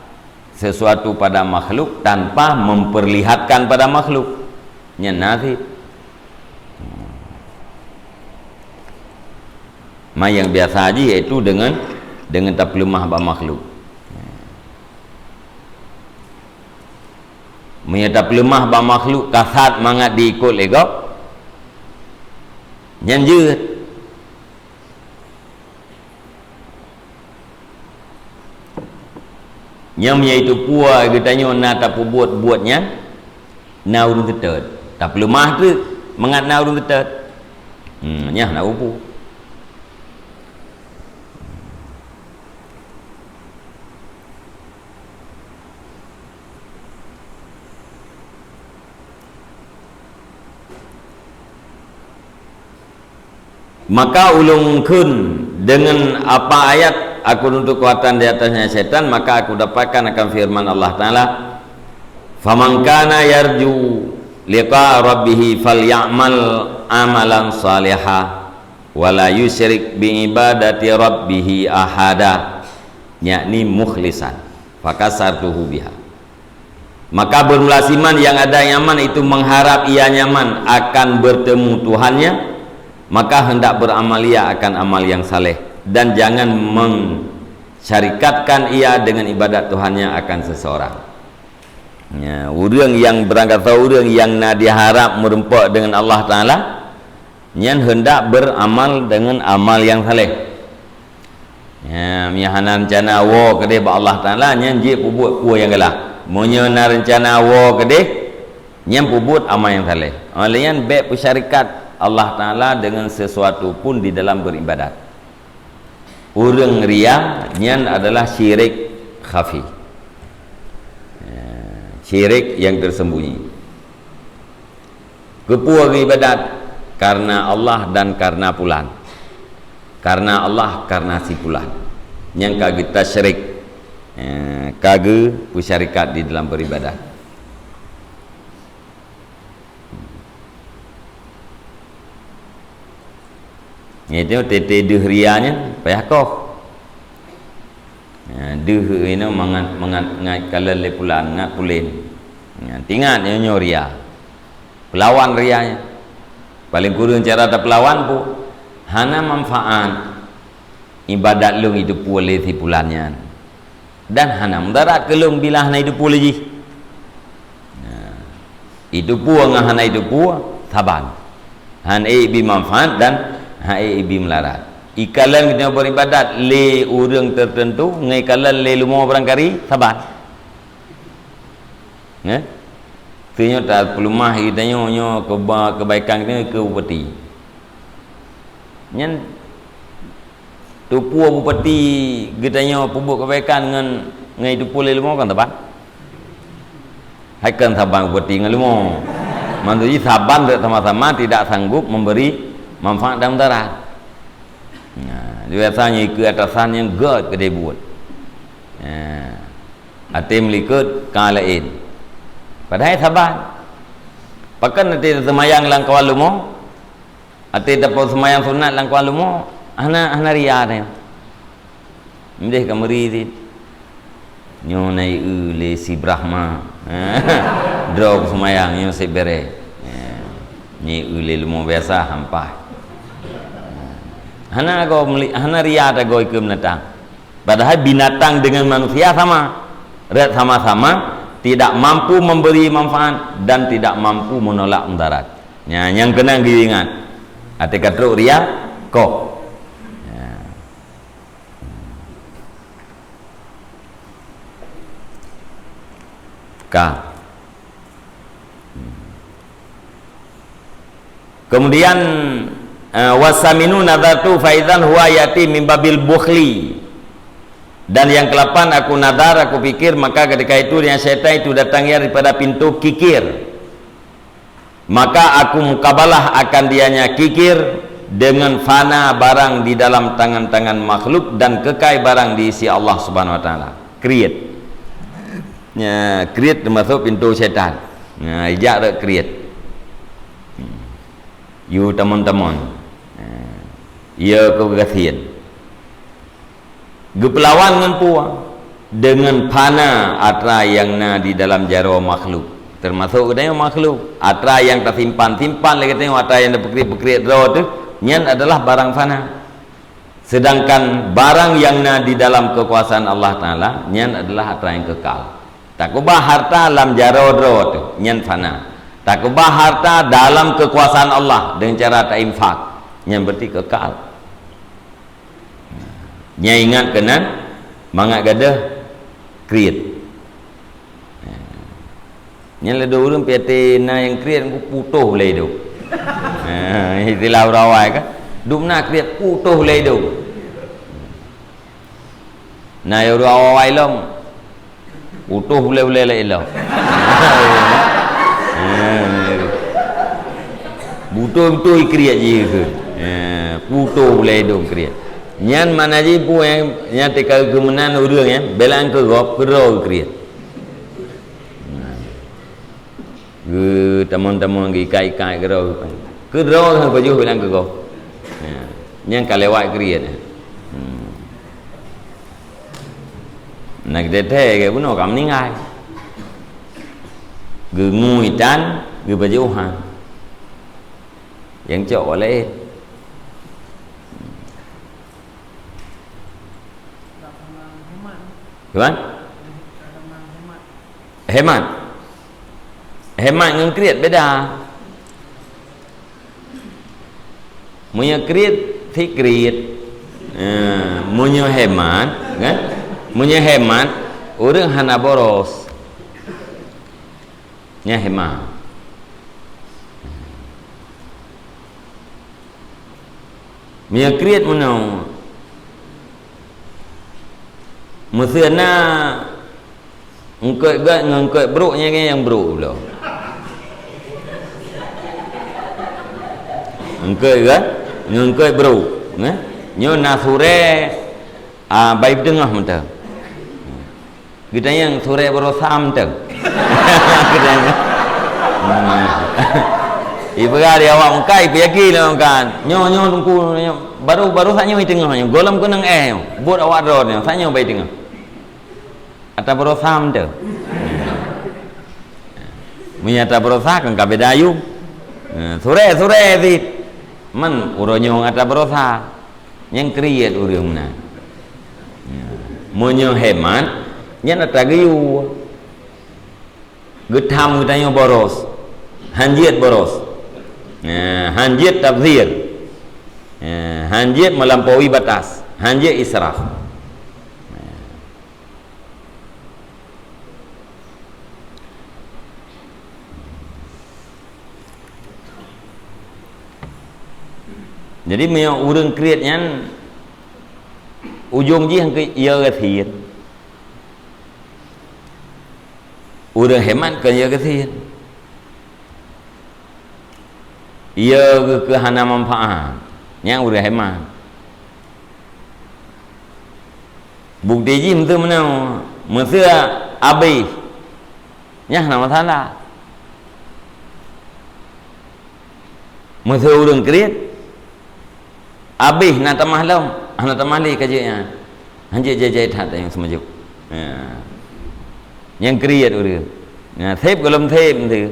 sesuatu pada makhluk tanpa memperlihatkan pada makhluk. Nyan na cit. Ma nyang biasa jih yaitu dengan, dengan tapeuleumah bak makhluk. Meunyoe tapeuleumah bak makhluk kasat mangat diikot lé gob, nyan jeuet. Nyan meunyoe teupeue geutanyoe na tapeubuet buet nyan, na ureuëng seutôt. Tapeuleumah treuk mangat na ureuëng seutôt. Hmm, nyan na upu. Maka ulôn kheun deungon apa ayat aku nuntut keukuatan di atasnya setan, maka aku dapatkan akan firman Allah Ta'ala, "Faman kana yarju liqa rabbih falyamal amalan saliha, wa la yusyrik bi ibadati rabbih ahada," yakni mukhlisan, fakasartuhu biha. Maka bermula siman yang ada nyaman itu mengharap ia nyaman akan bertemu Tuhannya, maka hendak beramal ia akan amal yang saleh dan jangan mengsyarikatkan ia dengan ibadat Tuhannya akan seseorang. Ya, ureuëng yang beurangkasoe ureuëng yang na diharap meureumpok deungon Allah Ta'ala, nyan hendak beramal dengan amal yang saleh. Ya, meunyoe hana reuncana woe keudeh bak Allah Ta'ala, nyan jeuet peubuet peue nyang galak. Meunyoe na reuncana woe keudeh, nyan peubuet amal nyang saleh. Oleh nyan, bék peusyarikat Allah Ta'ala dengan sesuatu pun di dalam beribadat. Ureuëng ria nyan adalah syirik khafi. Ya, syirik yang tersembunyi. Keupeue geuibadat? Karena Allah dan karena pulan. Karena Allah, karena si pulan. Nyang ka geutasyrik, eh, ka geupeusyarikat di dalam beribadat. Nyan itu teuntèe deuh ria nyan payah koh. Ya, deuh inoe mangat, mangat, ngat kalon lé pulan, ngat pulen. Ya, tingat nyoe, nyoe ria. Peulawan ria nyan. Paléng kureueng cara tapeulawan peue? Hana manfaat ibadat lôn jiteupeue lé si pulan nyan. Dan hana mudarat keu lôn bila hana jiteupeue lé jih. Nah, jiteupeue ngon hana jiteupeue, saban. Han ék ibi manfaat dan han ék ibi meularat. Ikalon geutanyoe beuribadat lé ureuëng teuteuntu, ngon ikalon lé leumo barangkari, saban. Nggih? Teunyoe tapeuleumah geutanyoe nyoe keuba-, keubaikan geutanyoe keu bupati. Nyan teupeue bupati geutanyoe peubuet keubaikan ngon, ngon jiteupeue lé leumo kan saban? Hai kan saban bupati ngon leumo. Maksud jih saban rot sama-sama tidak sanggup memberi manfaat dan mudarat. Nah, biasanya ikeu atasan nyang gét keudeh buet. Nah, até meulikot ka laén. Padahai saban. Pakon até seumayang lam kawan leumo? Até tapeu seumayang sunat lam kawan leumo, hana, hana ria teuh. Mdeh ka meuri cit. Nyoe na ieu lé si Brahma. Droe seumayang nyoe seb béré. Nyoe ieu lé leumo biasa hampah. Hana goe meuli-, hana ria tagoe keu meunatang. Padahai binatang dengan manusia sama. Rot sama-sama tidak mampu memberi manfaat dan tidak mampu menolak mudarat. Nya, nyang keunong geuingat. Até ka trok ria, koh. Nya. Ka. Kemudian, eh, "Wasaminu nazartu faidzan huwa yati min babil bukhli." Dan yang kelapan, aku nazar, aku pikir, maka ketika itu dengan syaitan itu datang ia daripada pintu kikir. Maka aku mukabalah akan dianya kikir dengan fana barang di dalam tangan-tangan makhluk dan kekal barang di sisi Allah Subhanahu Wa Taala. Kriet. Nya, kriet termasuk pintu syaitan. Nya, ijak rot kriet. Yue tamon-tamon. Nya, ya keu gasien. Geupeulawan ngon peue? Deungon fana atra nyang na di dalam jaroe makhluk. Teumasok geutanyoe makhluk. Atra nyang tasimpan-simpan lé geutanyoe, atra nyang tapeukriet-peukriet droe teuh, nyan adalah barang fana. Sedangkan barang nyang na di dalam keukuasaan Allah Taala, nyan adalah atra nyang keukal. Takeubah harta lam jaroe droe teuh, nyan fana. Takeubah harta dalam keukuasaan Allah deungon cara tainfak, nyan berarti kekal. Nyan ingat keunan, mangat gadoh kriet. Nyan lé ureuëng piaté na nyang kriet, putôh lé idong. Ha, istilah ureuëng awai kan, dum na kriet, putôh lé idong. Na nyang ureuëng awai lom, putôh bulèe-bulèe lé idong. Ha, beutôi-beutôi kriet jih keu. Ha, putôh bulèe idong kriet. Nyan makna jih peue nyang, nyang teuka keu meunan ureuëng, ya, beulang keu gob, keudroe kriet. Geutamong-tamong, geuikat-ikat keudroe. Keudroe pajoh bilang keu gob. Ya. Nyang ka lewat kriet. Hmm. Na geuthèe-thèe geubunoe ka meuninggai. Geungui tan, geupajoh han. Nyang cok laén. Gimana? Hemat. Hemat ngon kriet beda. Meunyoe kriet, sit kriet. Eh, meunyoe hemat, kan? Meunyoe hemat, ureuëng hana boros. Nyan hemat. Meunyoe kriet meunoe, meuseu na eungkôt gét ngon eungkôt brôk, nyan nyang brôk bloe. Eungkôt gét ngon eungkôt brôk, eh? Nyoe na surée, ah, bak teungoh mantong. Geutanyong surée baroesa mantong. Geutanyong. Ipeugah di awak muka, ipeuyakin awak muka. Nyoe, nyoe teungku, nyoe. Baru, baru saat nyoe i teungoh nyoe. Gohlom keunong éh nyoe. Buet awak droe nyoe, saat nyoe bak i teungoh. Ata baroesa mantong. Meunyoe ata baroesa kan ka beda ayue. Nah, surée, surée cit. Man uroe nyoe ata baroesa. Nyang kriet ureuëng meunan. Ya. Meunyoe hemat, nyan ata geuyue. Geutham geutanyoe boros. Han jeuet boros. Ya, han jeuet tabzir. Ya, han jeuet meulampaui batas. Han jeuet israf. Ya. Jadi, meunyoe ureuëng kriet nyan, ujong jih keu ie gasien. Ureuëng hemat kon ie gasien. Ie geuh keu hana manfaat. Nyan ureuëng hemat. Bukti jih meuseu meunoe, meuseu abéh. Nyan hana masalah. Meuseu ureuëng kriet, abéh na tamah lom, hana tamah lé ka jeuet nyan. Han jeuet jai-jai that nyang seumeujeuet. Ya. Nyang kriet ureuëng. Ya, sép gohlom sép teuh.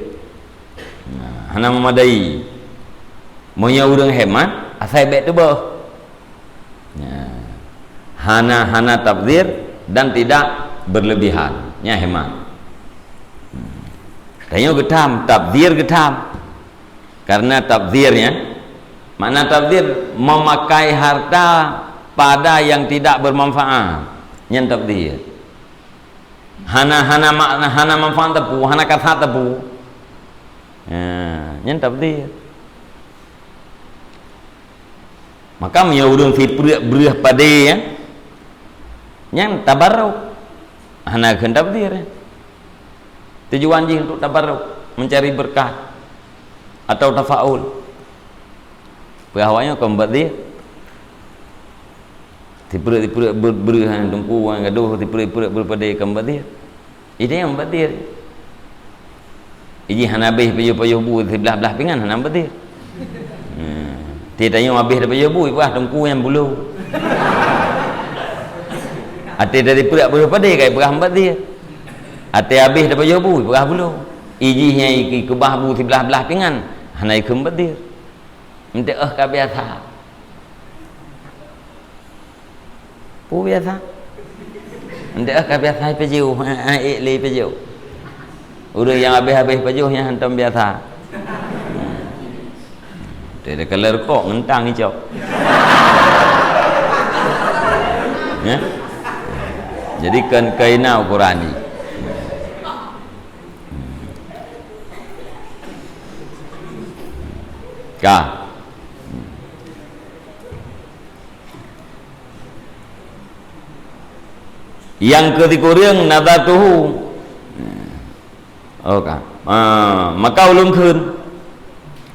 Nah, hana meumadai. Meunyoe ureuëng hemat, asai bék teuboh. Ya. Hana, hana tabzir dan tidak berlebihan. Nyan hemat. Hmm. Tanyoe geutham, tabzir geutham. Karena tabzir nyan, makna tabzir memakai harta pada yang tidak bermanfaat. Nyan tabzir. Hana, hana makna, hana manfaat teupeu, hana kasat teupeu. Ha, nyan tabzir. Maka meunyoe ureuëng sipreuk breueh padé, ya, nyan tabarruk. Hana kheun tabzir, ya. Tujuan jih untuk tabarruk, mencari berkah atau tafaul. Peugah awaknyoe kon mubazir. Sipreuk-sipreuk ber-, breueh, ha, teungku, ha, gadoh sipreuk-sipreuk breueh padé kon mubazir. Ide nyang mubazir. Iji hana habéh pajoh-pajoh bu siblah-blah pingan hana mubazir. Hmm. Ti tanyoe habéh pajoh bu, ipeugah teungku nyang bulo. Até dari sipreuk breueh padé ka ipeugah mubazir. Até habéh pajoh bu, ipeugah bulo. Iji nyang ikeubah bu siblah-blah pingan hana ikheun mubazir. Meunteueh ka biasa. Peue biasa? Ndak ka biasa pajoh, ha, ha, ék lé pajoh. Ureuëng nyang habéh-habéh pajoh nyan hantom biasa. Teuka lé rukok ngentang icok. Ya? Jadi kon kaina ukuran jih. Ka. Nyang keu sikureueng nadhartuhu. Oh, ka. Ah, maka ulôn kheun.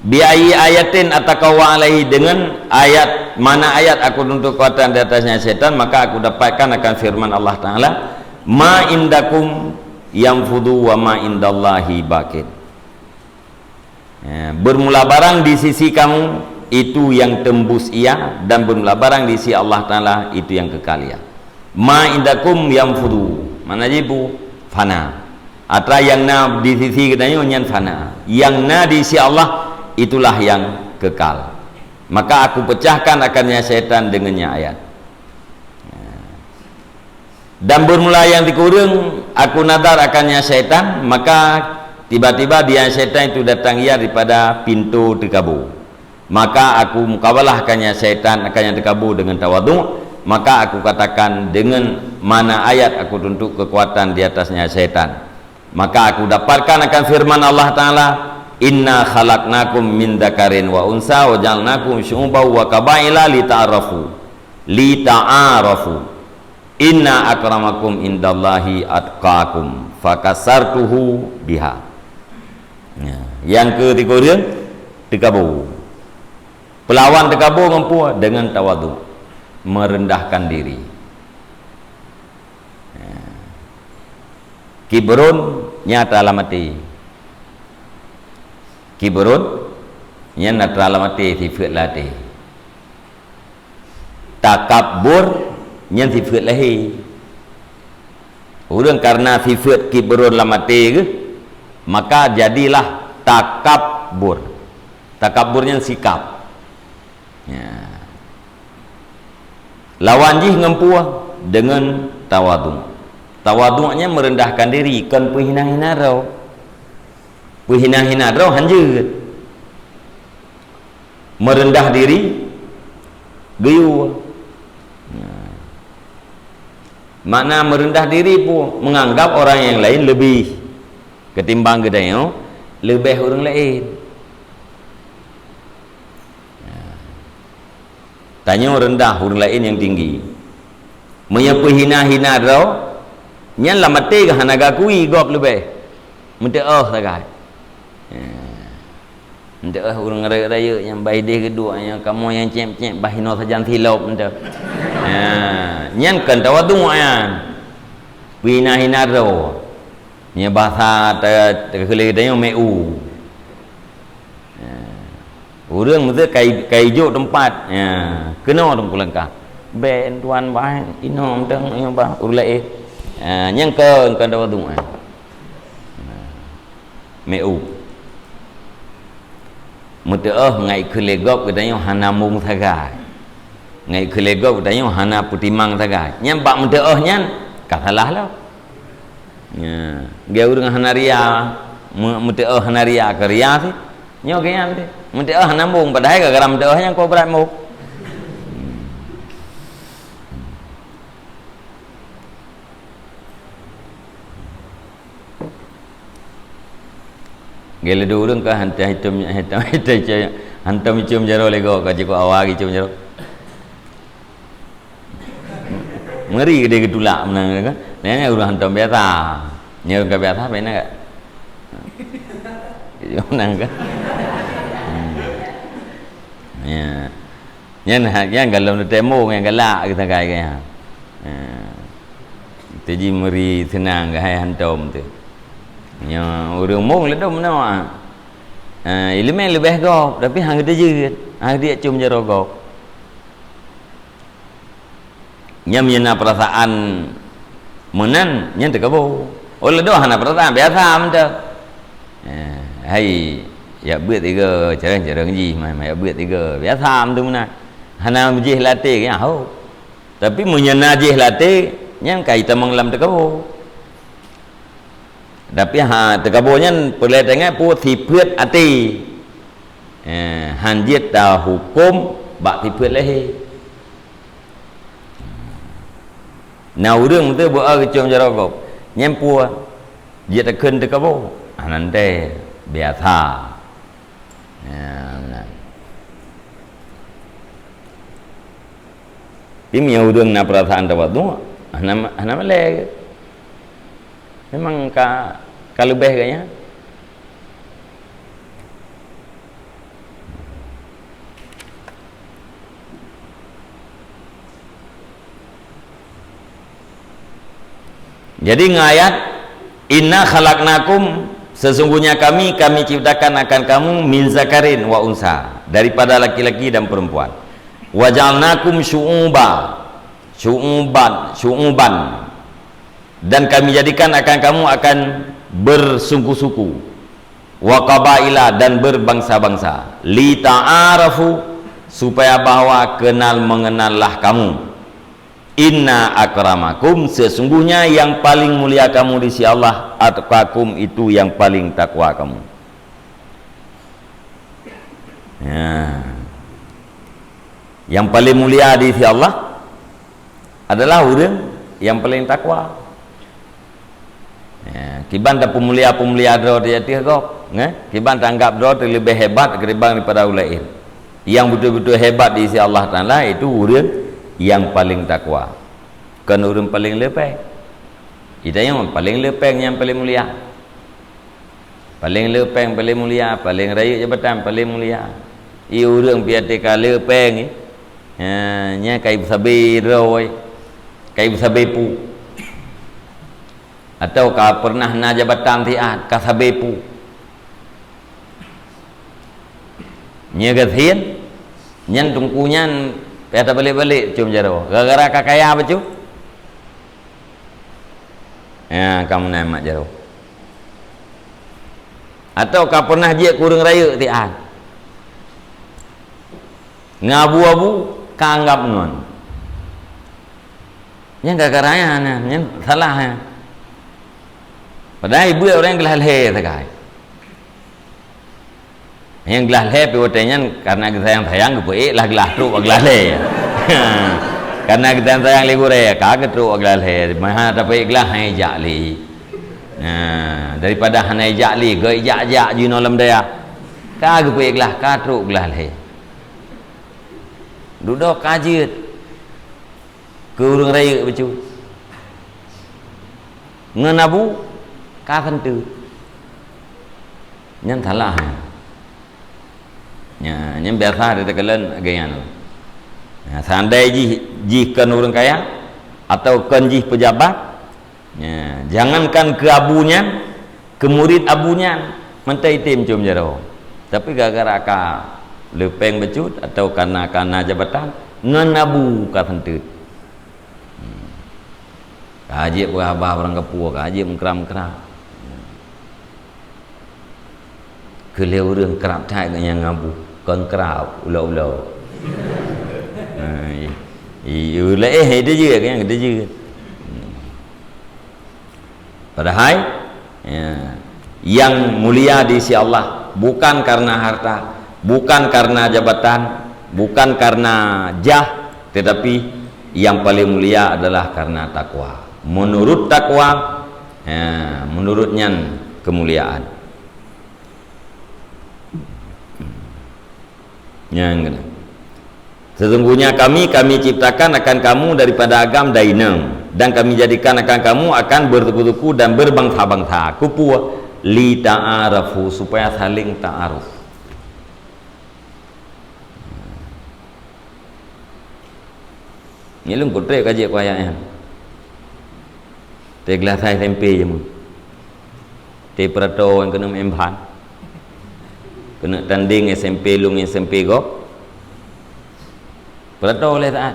Bi ayyi ayatin ataqawwa alaihi, dengan ayat, mana ayat aku tuntut kekuatan di atasnya setan, maka aku dapatkan akan firman Allah Ta'ala, "Ma indakum yanfudu wa ma indallahi baqin." Ya, bermula barang di sisi kamu, itu yang tembus ia, dan bermula barang di sisi Allah Ta'ala, itu yang kekal ia. Ma indakum yanfudu, mana jibu fana. Atra nyang na di sisi geutanyoe nyan fana. Nyang na di sisi Allah, itulah yang kekal. Maka aku pecahkan akannya syaitan dengannya ayat. Dan bermula nyang sikureueng aku nadhar akannya syaitan, maka tiba-tiba dia syaitan itu datang ia daripada pintu teukabô. Maka aku mukabalah akannya syaitan, akannya teukabô dengan tawadhu, maka aku katakan dengan mana ayat aku tuntut kekuatan di atasnya syaitan. Maka aku dapatkan akan firman Allah Ta'ala, "Inna khalaqnakum min dzakarin wa unsa wa ja'alnakum syu'uban wa qabaila lita'arafu." Lita'arafu. Inna akramakum indallahi atqakum. Fakasartuhu biha. Ya. Nyang keu sikureueng teukabô. Peulawan teukabô ngon peue? Dengan tawadhu, merendahkan diri. Ya. Kibrun nyata lam até. Kibrun nyan atra lam até, sifeuet lam até. Takabur nyan sifeuet lahé. Ureuëng karena sifeuet kibrun lam até geuh, maka jadilah takabur. Takabur nyan sikap. Ya. Lawan jih ngon peue? Dengan tawadhu. Tawadhu nyan merendahkan diri, kon peuhina-hina droe. Peuhina-hina droe hanjeuet. Merendah diri, geuyue. Nah. Makna merendah diri peue? Menganggap orang yang lain lebih ketimbang geutanyoe, leubeh ureuëng laén. Nah. Tanyoe rendah, ureuëng laén nyang tinggi. Meunyoe peuhina-hina droe, nyan lam até geuh hana geukui gob leubeh. Meuteuôh sagai. Ya. Meuteuôh ureuëng rayeuk-rayeuk nyang bah idéh geuduek, nyang kamoe nyang céb-céb bah inoe sajan silop meuteuôh. Ya, nyan kon tawadhu nyan. Peuhina-hina droe. Nyan bahasa ta-, takheun lé geutanyoe meu. Ya. Ureuëng meuseu kai, kai jok teumpat. Ya. Keunoe teungku langkah. Bèk tuan bah inoe meuteuôh, inoe bah ureuëng laén. Ya, nyan kon, kon tawadhu nyan. Meu. Meuteuôh ngai kheun lé gob geutanyoe hana mong sagai. Ngai kheun lé gob geutanyoe hana peutimang sagai. Nyan bak meuteuôh nyan ka salah lom. Nya, geu ureuëng hana ria, meu-, meuteuôh hana ria keu ria sih. Nyoe geuh nyan sih. Meuteuôh hana mong padahai gara-gara meuteuôh nyan kok brat mong. Geuleudôh ureuëng ka hantom, hantom, hantom, hantom icôm jaroe lé gob, ka jikuk awai geucôm jaroe. Meuri geude geutulak meunan kan. Nyan ureuëng hantom biasa. Nyan ureuëng ka biasa, bèk na gak. Meunan kan. Hmm. Ya. Nyan, nyan galom teutemong nyang galak geusagai gaya. Ha. Teujih meuri seunang geuhai hantom teuh. Nyoe ureuëng mong ladom meunoe. Ha, ileumèe leubeh gob, tapi han geuteujeuet, han geudiyak com jaroe gob. Nyan meunyoe na peurasaan meunan, nyan teukeubô. Oh, ladom hana peurasaan, biasa mantong. Eh, hai, yak beuet tiga, careng-careng jih, mai, mai yak beuet tiga. Biasa mantong meunan. Hana jih latih, ya, ho. Tapi meunyoe na jih latih, Nyan ka itamong lam teukabo. Tapi ha, teukabo nyan peureulée teuingat peue sifeuet até. Eh, han jeuet tahukôm bak sifeuet lahé. Na ureuëng teuh beu-e geucom jaroe gob. Nyan peue jeuet takheun teukabo. Ah, nan teuh biasa. Ya, nah. Tapi meunyoe ureuëng na peurasaan tawadhu, hana, hana malée. Memang ka, ka leubeh gaya. Jadi ngon ayat, "Inna khalaqnakum," sesungguhnya kami, kami ciptakan akan kamu, "min zakarin wa unsa," daripada laki-laki dan perempuan. "Wa ja'alnakum syu'uba," syu'uban, syu'uban, dan kami jadikan akan kamu akan bersuku-suku, "wa qabaila," dan berbangsa-bangsa, "li ta'arafu," supaya bahwa kenal mengenallah kamu. "Inna akramakum," sesungguhnya yang paling mulia kamu di sisi Allah, "atqakum," itu yang paling takwa kamu. Ya. Yang paling mulia di sisi Allah adalah ureuëng yang paling takwa. Ya, kiban tapeumulia-peumulia droe di ateueh gob, eh? Kiban taanggap droe teuh leubeh hebat ketimbang daripada ulée laén. Nyang beutôi-beutôi hebat di sisi Allah Taala itu ureuëng nyang paleng takwa, kon ureuëng paleng leupeng. Geutanyoe paleng leupeng nyang paleng mulia. Paleng leupeng paleng mulia, paleng rayeuk jabatan paleng mulia. Ie ureuëng pih até ka leupeng, eh? Ha, nyan ka ibeusabe droe, ka ibeusabe peue. Atawa ka pernah na jabatan siat, ka sabe peue. Nyan gasien, nyan teungku nyan payah tabalek-balek com jaroe. Gara-gara ka kaya bacut. Ya, ka meunan mat jaroe. Atawa ka pernah jeuet keu ureuëng rayeuk siat. Ngon abu-abu ka anggap ngon. Nyan gara-gara nyan, nyan salah nyan. Padahai ibuet ureuëng glah lhée sagai. Nyang glah lhée pih watée nyan karena geusayang-sayang geupeuék lah glah trok bak glah lhée. Karena geusayang-sayang lé gurée ka geutrok bak glah lhée. Meuhana tapeuék glah hai jak lé. Nah, daripada hana jak lé, geu jak-jak jinoe lam dayah. Ka geupeuék glah, ka trok glah lhée. Dudoe ka jeuet keu ureuëng rayeuk bacut. Ngon abu ka seunteuek. Nyan salah. Nya, nyan biasa takalon lagée nyan. Nah, seandai jih, jih kon ureuëng kaya atau kon jih peujabat, nya, jangankan keu abu nyan, keu murit abu nyan mantong item com jaroe. Tapi gara-gara ka leupeng bacut atau kana-kana jabatan, ngon abu ka seunteuek. Hmm. Ka jeuet peugah haba barangkapeue, ka jeuet meukrab-meukrab. Keu lhée ureuëng krab that ngon nyang abu, kon krab, ulo-ulo. Ha, i, i, ulée, eh, itu je, kan, itu je. Hmm. Padahai, ya, yang mulia di sisi Allah bukan karena harta, bukan karena jabatan, bukan karena jah, tetapi yang paling mulia adalah karena takwa. Menurut takwa, ya, menurut nyan kemuliaan. Nyang keunan. Sesungguhnya kami, kami ciptakan akan kamu daripada agam dan inong, dan kami jadikan akan kamu akan bersuku-suku dan berbangsa-bangsa. Keupeue? Lita'arafu, supaya saling ta'aruf. Nyan lôn kutrék ka jeuet keu ayat nyan. Teuh glah sa S M P jameun. Teuh peurato ngon keuneuk meu'en ban. Keuneuk tandeng S M P lôn ngon S M P gob. Peurato lé saát.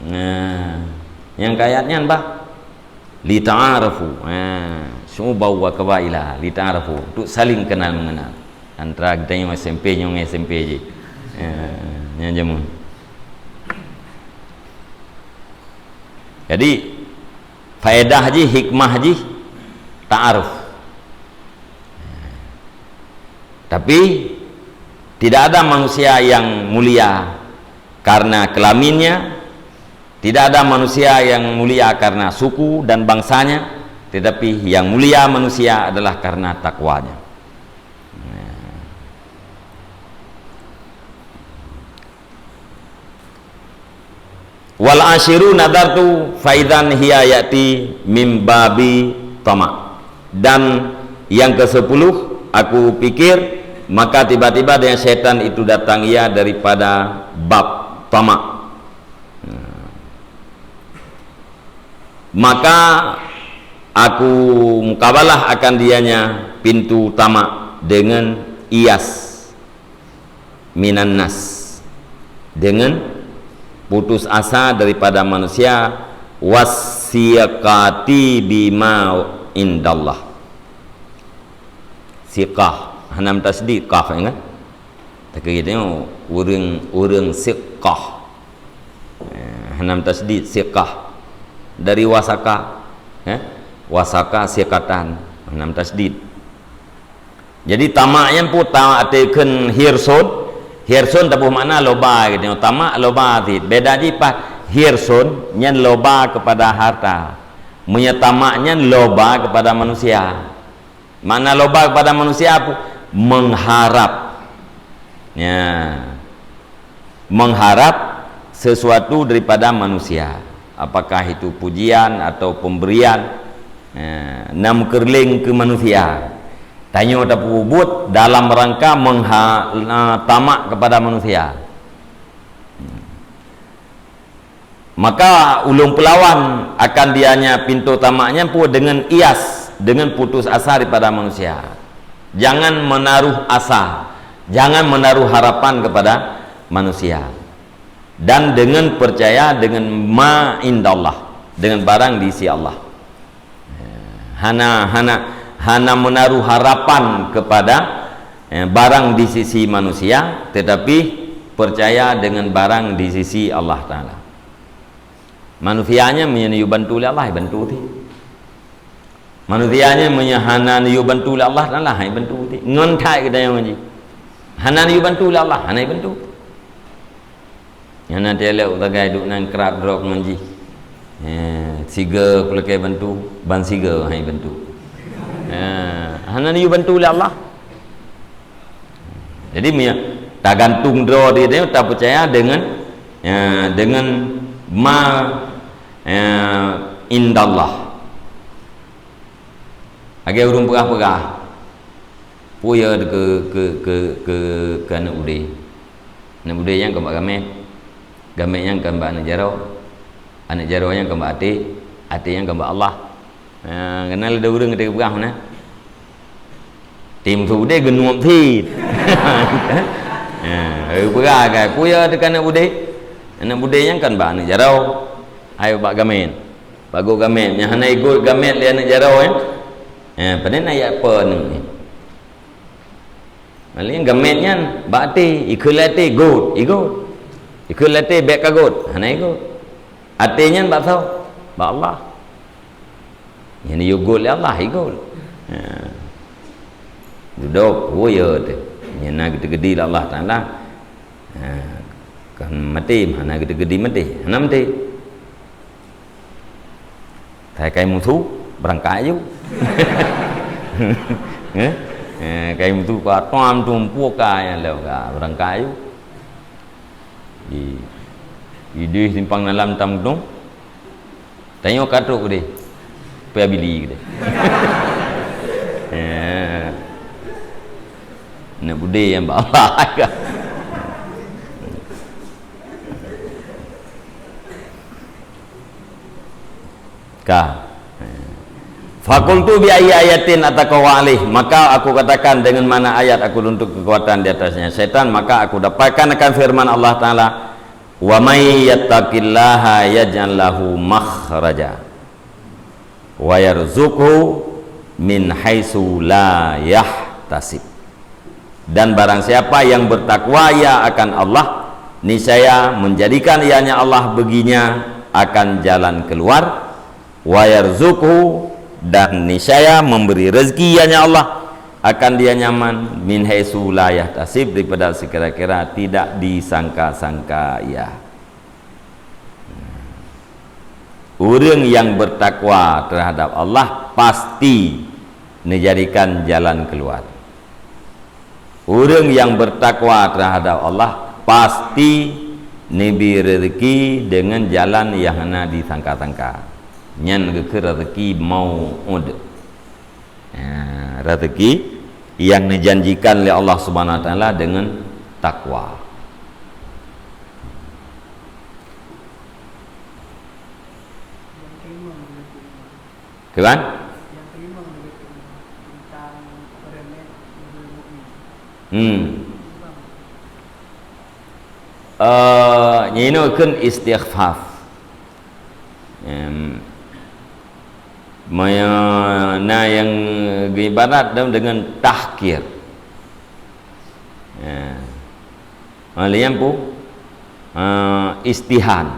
Nah, nyang keu ayat nyan bah. Lita'arafu. Ha, syu'uban wa qabaila. Lita'arafu. Untuk saling kenal mengenal. Antara geutanyoe S M P nyoe ngon S M P jih. Ha, nyan jameun. Jadi, Faedah jih, hikmah jih, ta'aruf. Tapi, tidak ada manusia yang mulia karena kelaminnya, tidak ada manusia yang mulia karena suku dan bangsanya, tetapi yang mulia manusia adalah karena takwanya. Wal asyiru nadartu faidzan hiya ya'ti mim babi tama'. Dan yang kesepuluh, aku pikir, maka tiba-tiba dengan syaitan itu datang ia daripada bab tama'. Maka aku mukabalah akan dianya pintu tama' dengan iyas minan nas, dengan putus asa daripada manusia, wasiqati bima indallah. Siqah, hana tasdid qaf, ingat? Tapi kita tengok, ureuëng, ureuëng siqah. Eh, hana tasdid, siqah. Dari wasaka, eh? Wasaka siqatan, hana tasdid. Jadi, tama' nyan pun ta-, teukeun hirsun. Hirsun taboh makna loba gitu. Tama' loba cit. Beda jih paih hirsun nyan loba kepada harta. Meunyoe tama' nyan loba kepada manusia. Makna loba kepada manusia apa? Mengharap. Ya. Mengharap sesuatu daripada manusia. Apakah itu pujian atau pemberian, eh, na meukeureuléng keu manusia. Tanyoe tapeubuet dalam rangka mengha-, na tamak kepada manusia. Maka ulôn peulawan akan dianya pintoe tamak nyan pun deungon ias, deungon putus asa daripada manusia. Jangan menaruh asa, jangan menaruh harapan kepada manusia. Dan deungon percaya deungon ma indallah, deungon barang di sisi Allah. Hana, hana, hana menaruh harapan kepada, eh, barang di sisi manusia, tetapi percaya dengan barang di sisi Allah Taala. Manusia nyan meunyoe yue bantu lé Allah, bantu teuh. Manusia nyan meunyoe hana yue bantu lé Allah Taala, hai bantu teuh. Ngon that geutanyoe ngon jih. Hana yue bantu lé Allah, hana bantu. Nyan na teuh lé sagai duek nan krab droe ngon jih. Eh, siga kulakée bantu, ban siga hai bantu. Eh, hana yue bantu lé Allah. Jadi, meunyoe tagantung droe di dia, tapeucaya deungon, eh, deungon ma, eh, indallah. Lagée ureuëng peugah-peugah, peue ya keu, keu, keu, keu, keu aneuëk udé. Aneuëk udé nyan kon bak gamét. Gamét nyan kon bak aneuëk jaroe. Aneuëk jaroe nyan kon bak até. Até nyan kon bak Allah. Ha, keunan lé ureuëng teupeugah meunan. Tim su udé geunueb cit. Ha, peugah kan, peue ya teuka aneuëk udé. Aneuëk udé nyan kon bak aneuëk jaroe. Hai bak gamét. Bagoe gamét, nyang hana igot gamét lé aneuëk jaroe, eh. Eh, pane na yak peue aneuëk nyan. Maléng gamét nyan bak até, ikheun lé até, got, igot. Ikheun lé até, bék ka got, hana igot. Até nyan bak soe? Bak Allah. Nyan yue got lé Allah, igot. Eh. Dudoe, oh ya teuh. Nyan na geuteugedi lé Allah Taala. Eh, kan maté, hana geuteugedi maté, hana maté. Kai, kai musu, beurangkat aju. Eh? Eh, kai musu ka tuan tumpu ka nyang leuka, beurangkat aju. Di, di deh simpang dalam tam gedong. Tanyoe ka trok deh. Pia bili deh. Eh. Nak budé nyang bak Allah. Ka. Fakultu bi ayyi ayatin ataqawa alaih, maka aku katakan dengan mana ayat aku runtuk kekuatan di atasnya setan, maka aku dapatkan akan firman Allah Taala, wa may yattaqillaha yaj'al lahu makhraja wa yarzuqhu min haitsu la yahtasib. Dan barang siapa yang bertakwa ia akan Allah, niscaya menjadikan ianya Allah baginya akan jalan keluar, Wa yarzuqhu, dan niscaya memberi rezeki, ianya Allah, akan dia nyaman, min haitsu la yahtasib, daripada sekira-kira tidak disangka-sangka ia. Ureuëng yang bertakwa terhadap Allah pasti dijadikan jalan keluar. Ureuëng yang bertakwa terhadap Allah pasti neubi rezeki dengan jalan yang hana disangka-sangka. Nyan geukheun rezeki mau'ud. Ya, rezeki yang dijanjikan oleh Allah Subhanahu Wa Taala dengan takwa. Kan? Hmm. Eh, nyan inoe kheun istighfar. Em, maya na nyang geuibarat dengan tahkir. Ya. Ha, lheueh nyan peue? Ha, istihan,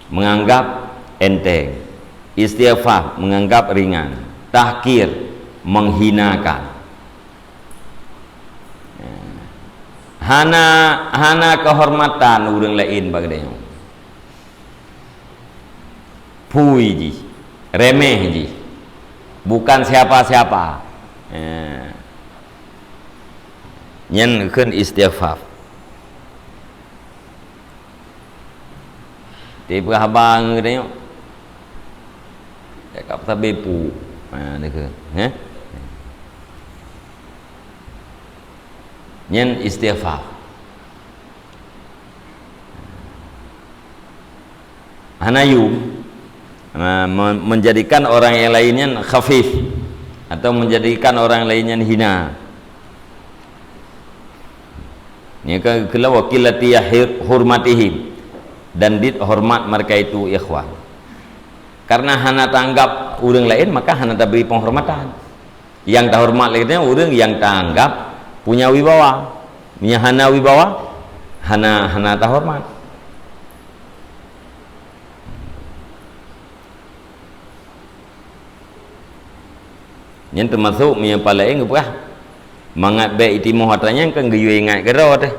menganggap enteng. Istighfar, menganggap ringan. Tahkir, menghinakan. Ya. Hana, hana kehormatan ureuëng laén bak geutanyoe. Phui jih, remeh jih, bukan siapa-siapa. Eh. Nyan kheun istighfar. Tiep haba ngon geutanyoe. Cakap sabe pu. Ha, nyan kheun, eh? Nyan istighfar. Hana yum, ha, me-, menjadikan orang yang lain nyan khafif atau menjadikan orang lain nyan hina. Nyan ka kheun wa qillati hir-, hurmatihim, dan dit hormat mereka itu ikhwan. Karena hana taanggap ureuëng laén, maka hana tabri penghormatan. Nyang tahormat lé geutanyoe ureuëng nyang taanggap punya wibawa. Meunyo hana wibawa, hana, hana tahormat. Nyan teumasok meunyo paleng geupeugah, mangat bék jitimoh atra nyan kan geuyue ingat keudroe teuh.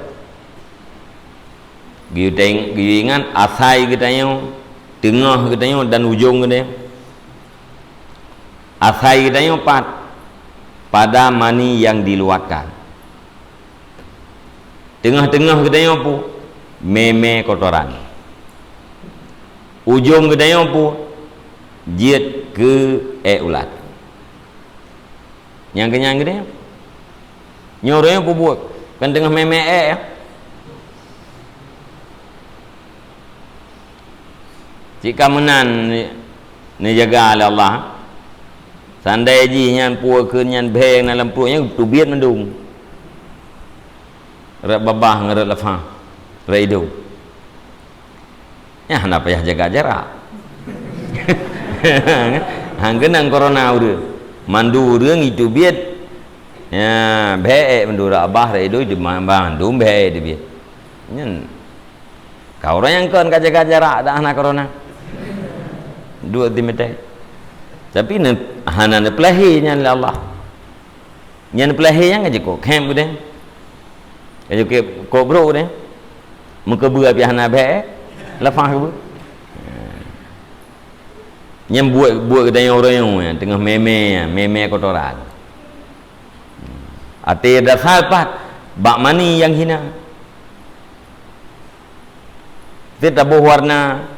Geuyue teng-, geuyue ingat asai geutanyoe, teungoh geutanyoe dan ujong geutanyoe. Asai geutanyoe pat? Pada mani nyang diluatkan. Teungoh-teungoh geutanyoe peue? Mé-mé kotoran. Ujong geutanyoe peue? Jeuet keu ék ulat. Nyang keunyan geutanyoe. Nyoe ureuëng peubuet, kan teungoh mé-mé ék, ya? Cit ka meunan neujaga lé Allah. Seundai jih nyan peue kheun nyan bhée nyang na lam pruet nyan teubiet mandum. Rot babah ngon rot lafah, rot idong. Nyan hana payah jaga jarak. Han keunong corona ureuëng. Mandum ureuëng itu biet. Ya, bhée mandum rot babah, rot idong, mandum bhée itu biet. Nyan. Ka ureuëng nyang kon ka jaga jarak dak hana corona. Dua meter. Tapi ne-, hana neupeulahé nyan lé Allah. Nyan peulahé nyan ka jikok khém udeh. Ka jikok kok brok udeh. Meukeubeu api hana bhée, lafah keubeu. Nyan buet, buet geutanyoe ureuëng nyan teungoh mé-mé, mé-mé kotoran. Até dasar pat bak mani nyang hina. Ti taboh warna,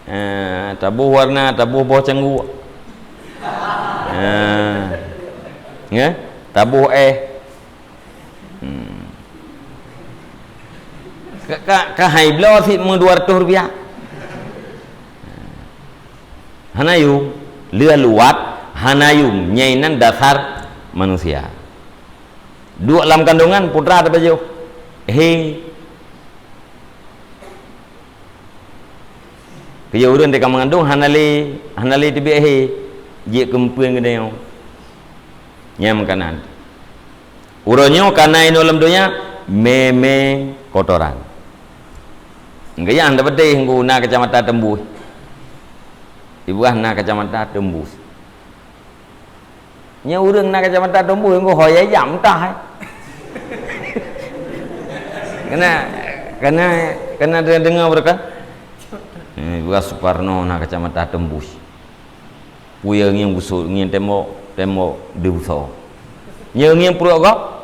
eh, taboh warna, taboh boh cangguek. Eh, ya, taboh éh. Hmm. Ka, ka, ka hai bloe sit meu dua ratus rupiah. Hana yum, lheueh luwat, hana yum, nyan inan dasar manusia. Duek lam kandongan, putra tapajoh. He. Keu ureuëng teuka meungandong hana lé, hana lé teubiet he, jeuet keu meupeuen geutanyoe. Nyan meukanan. Uroe nyoe kana inoe lam donya, mé-mé kotoran. Geuyan dapeutéh guna kacamata teumbus. Dipeugah na kacamata teumbus. Nyan ureuëng na kacamata teumbus, engko ho ya jam tah, eh. Kena, kena, kena de-, dengar berkah. Eh, dipeugah Suparno na kacamata teumbus. Peue ngieng busut, ngieng tembok, tembok deuh busoe. Nyoe ngieng pruet gob.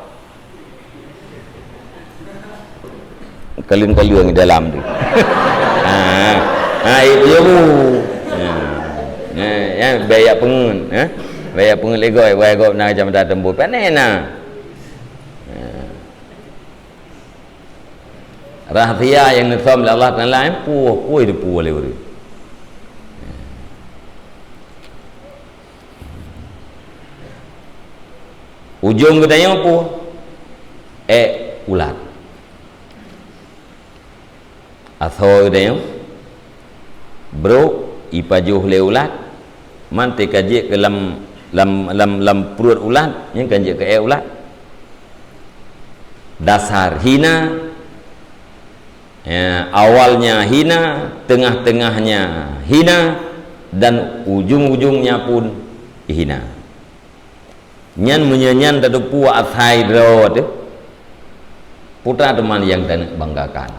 Kaleueng-kaleueng di dalam tu. Ha, ha, itu ya, Bu. Ha. Ha, ya, bèk jak peungeut, ha? Bèk jak peungeut lé gob, bèk gob na macam dah teumbôi. Pane na. Ha. Rahsia nyang neusom lé Allah Taala, eh, puih, puih dipuih lé ureueng. Ujong geutanyoe puih, ék ulat. Asoe geutanyoe brok ipajoh lé ulat, man teuka jeuet keu lam, lam, lam, lam pruet ulat, nyan kan jeuet keu ék ulat. Dasar hina, ya, awalnya hina, tengah-tengahnya hina, dan ujung-ujungnya pun hina. Nyan meunyoe nyan tateupeue asai droe teuh, peue teuma nyang taneuk banggakan.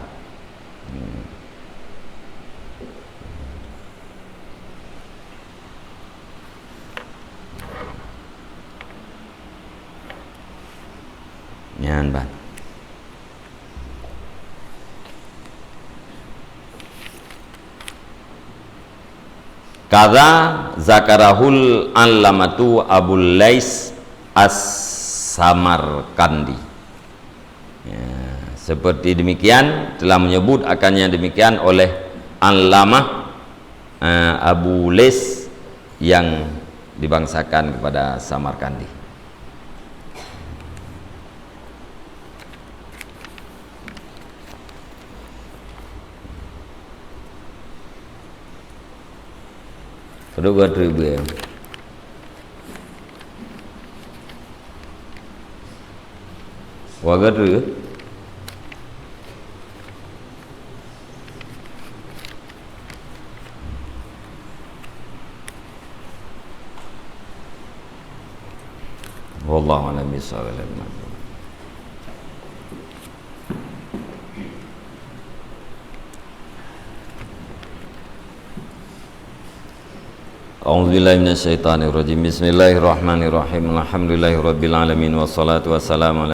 Nyan ban. Kaza zakarahul allamatu Abul Lais As-Samarkandi. Ya, seperti demikian telah menyebut akan yang demikian oleh Allamah, eh, Abu Lais yang dibangsakan kepada Samarkandi. Padub ka treuk beuh. Wa ka treuk. Wallahu a'lam bishawab. A'udzubillahi minasyaitonirrajim. Bismillahirrahmanirrahim. Alhamdulillahirabbil alamin. Wassalatu wassalamu ala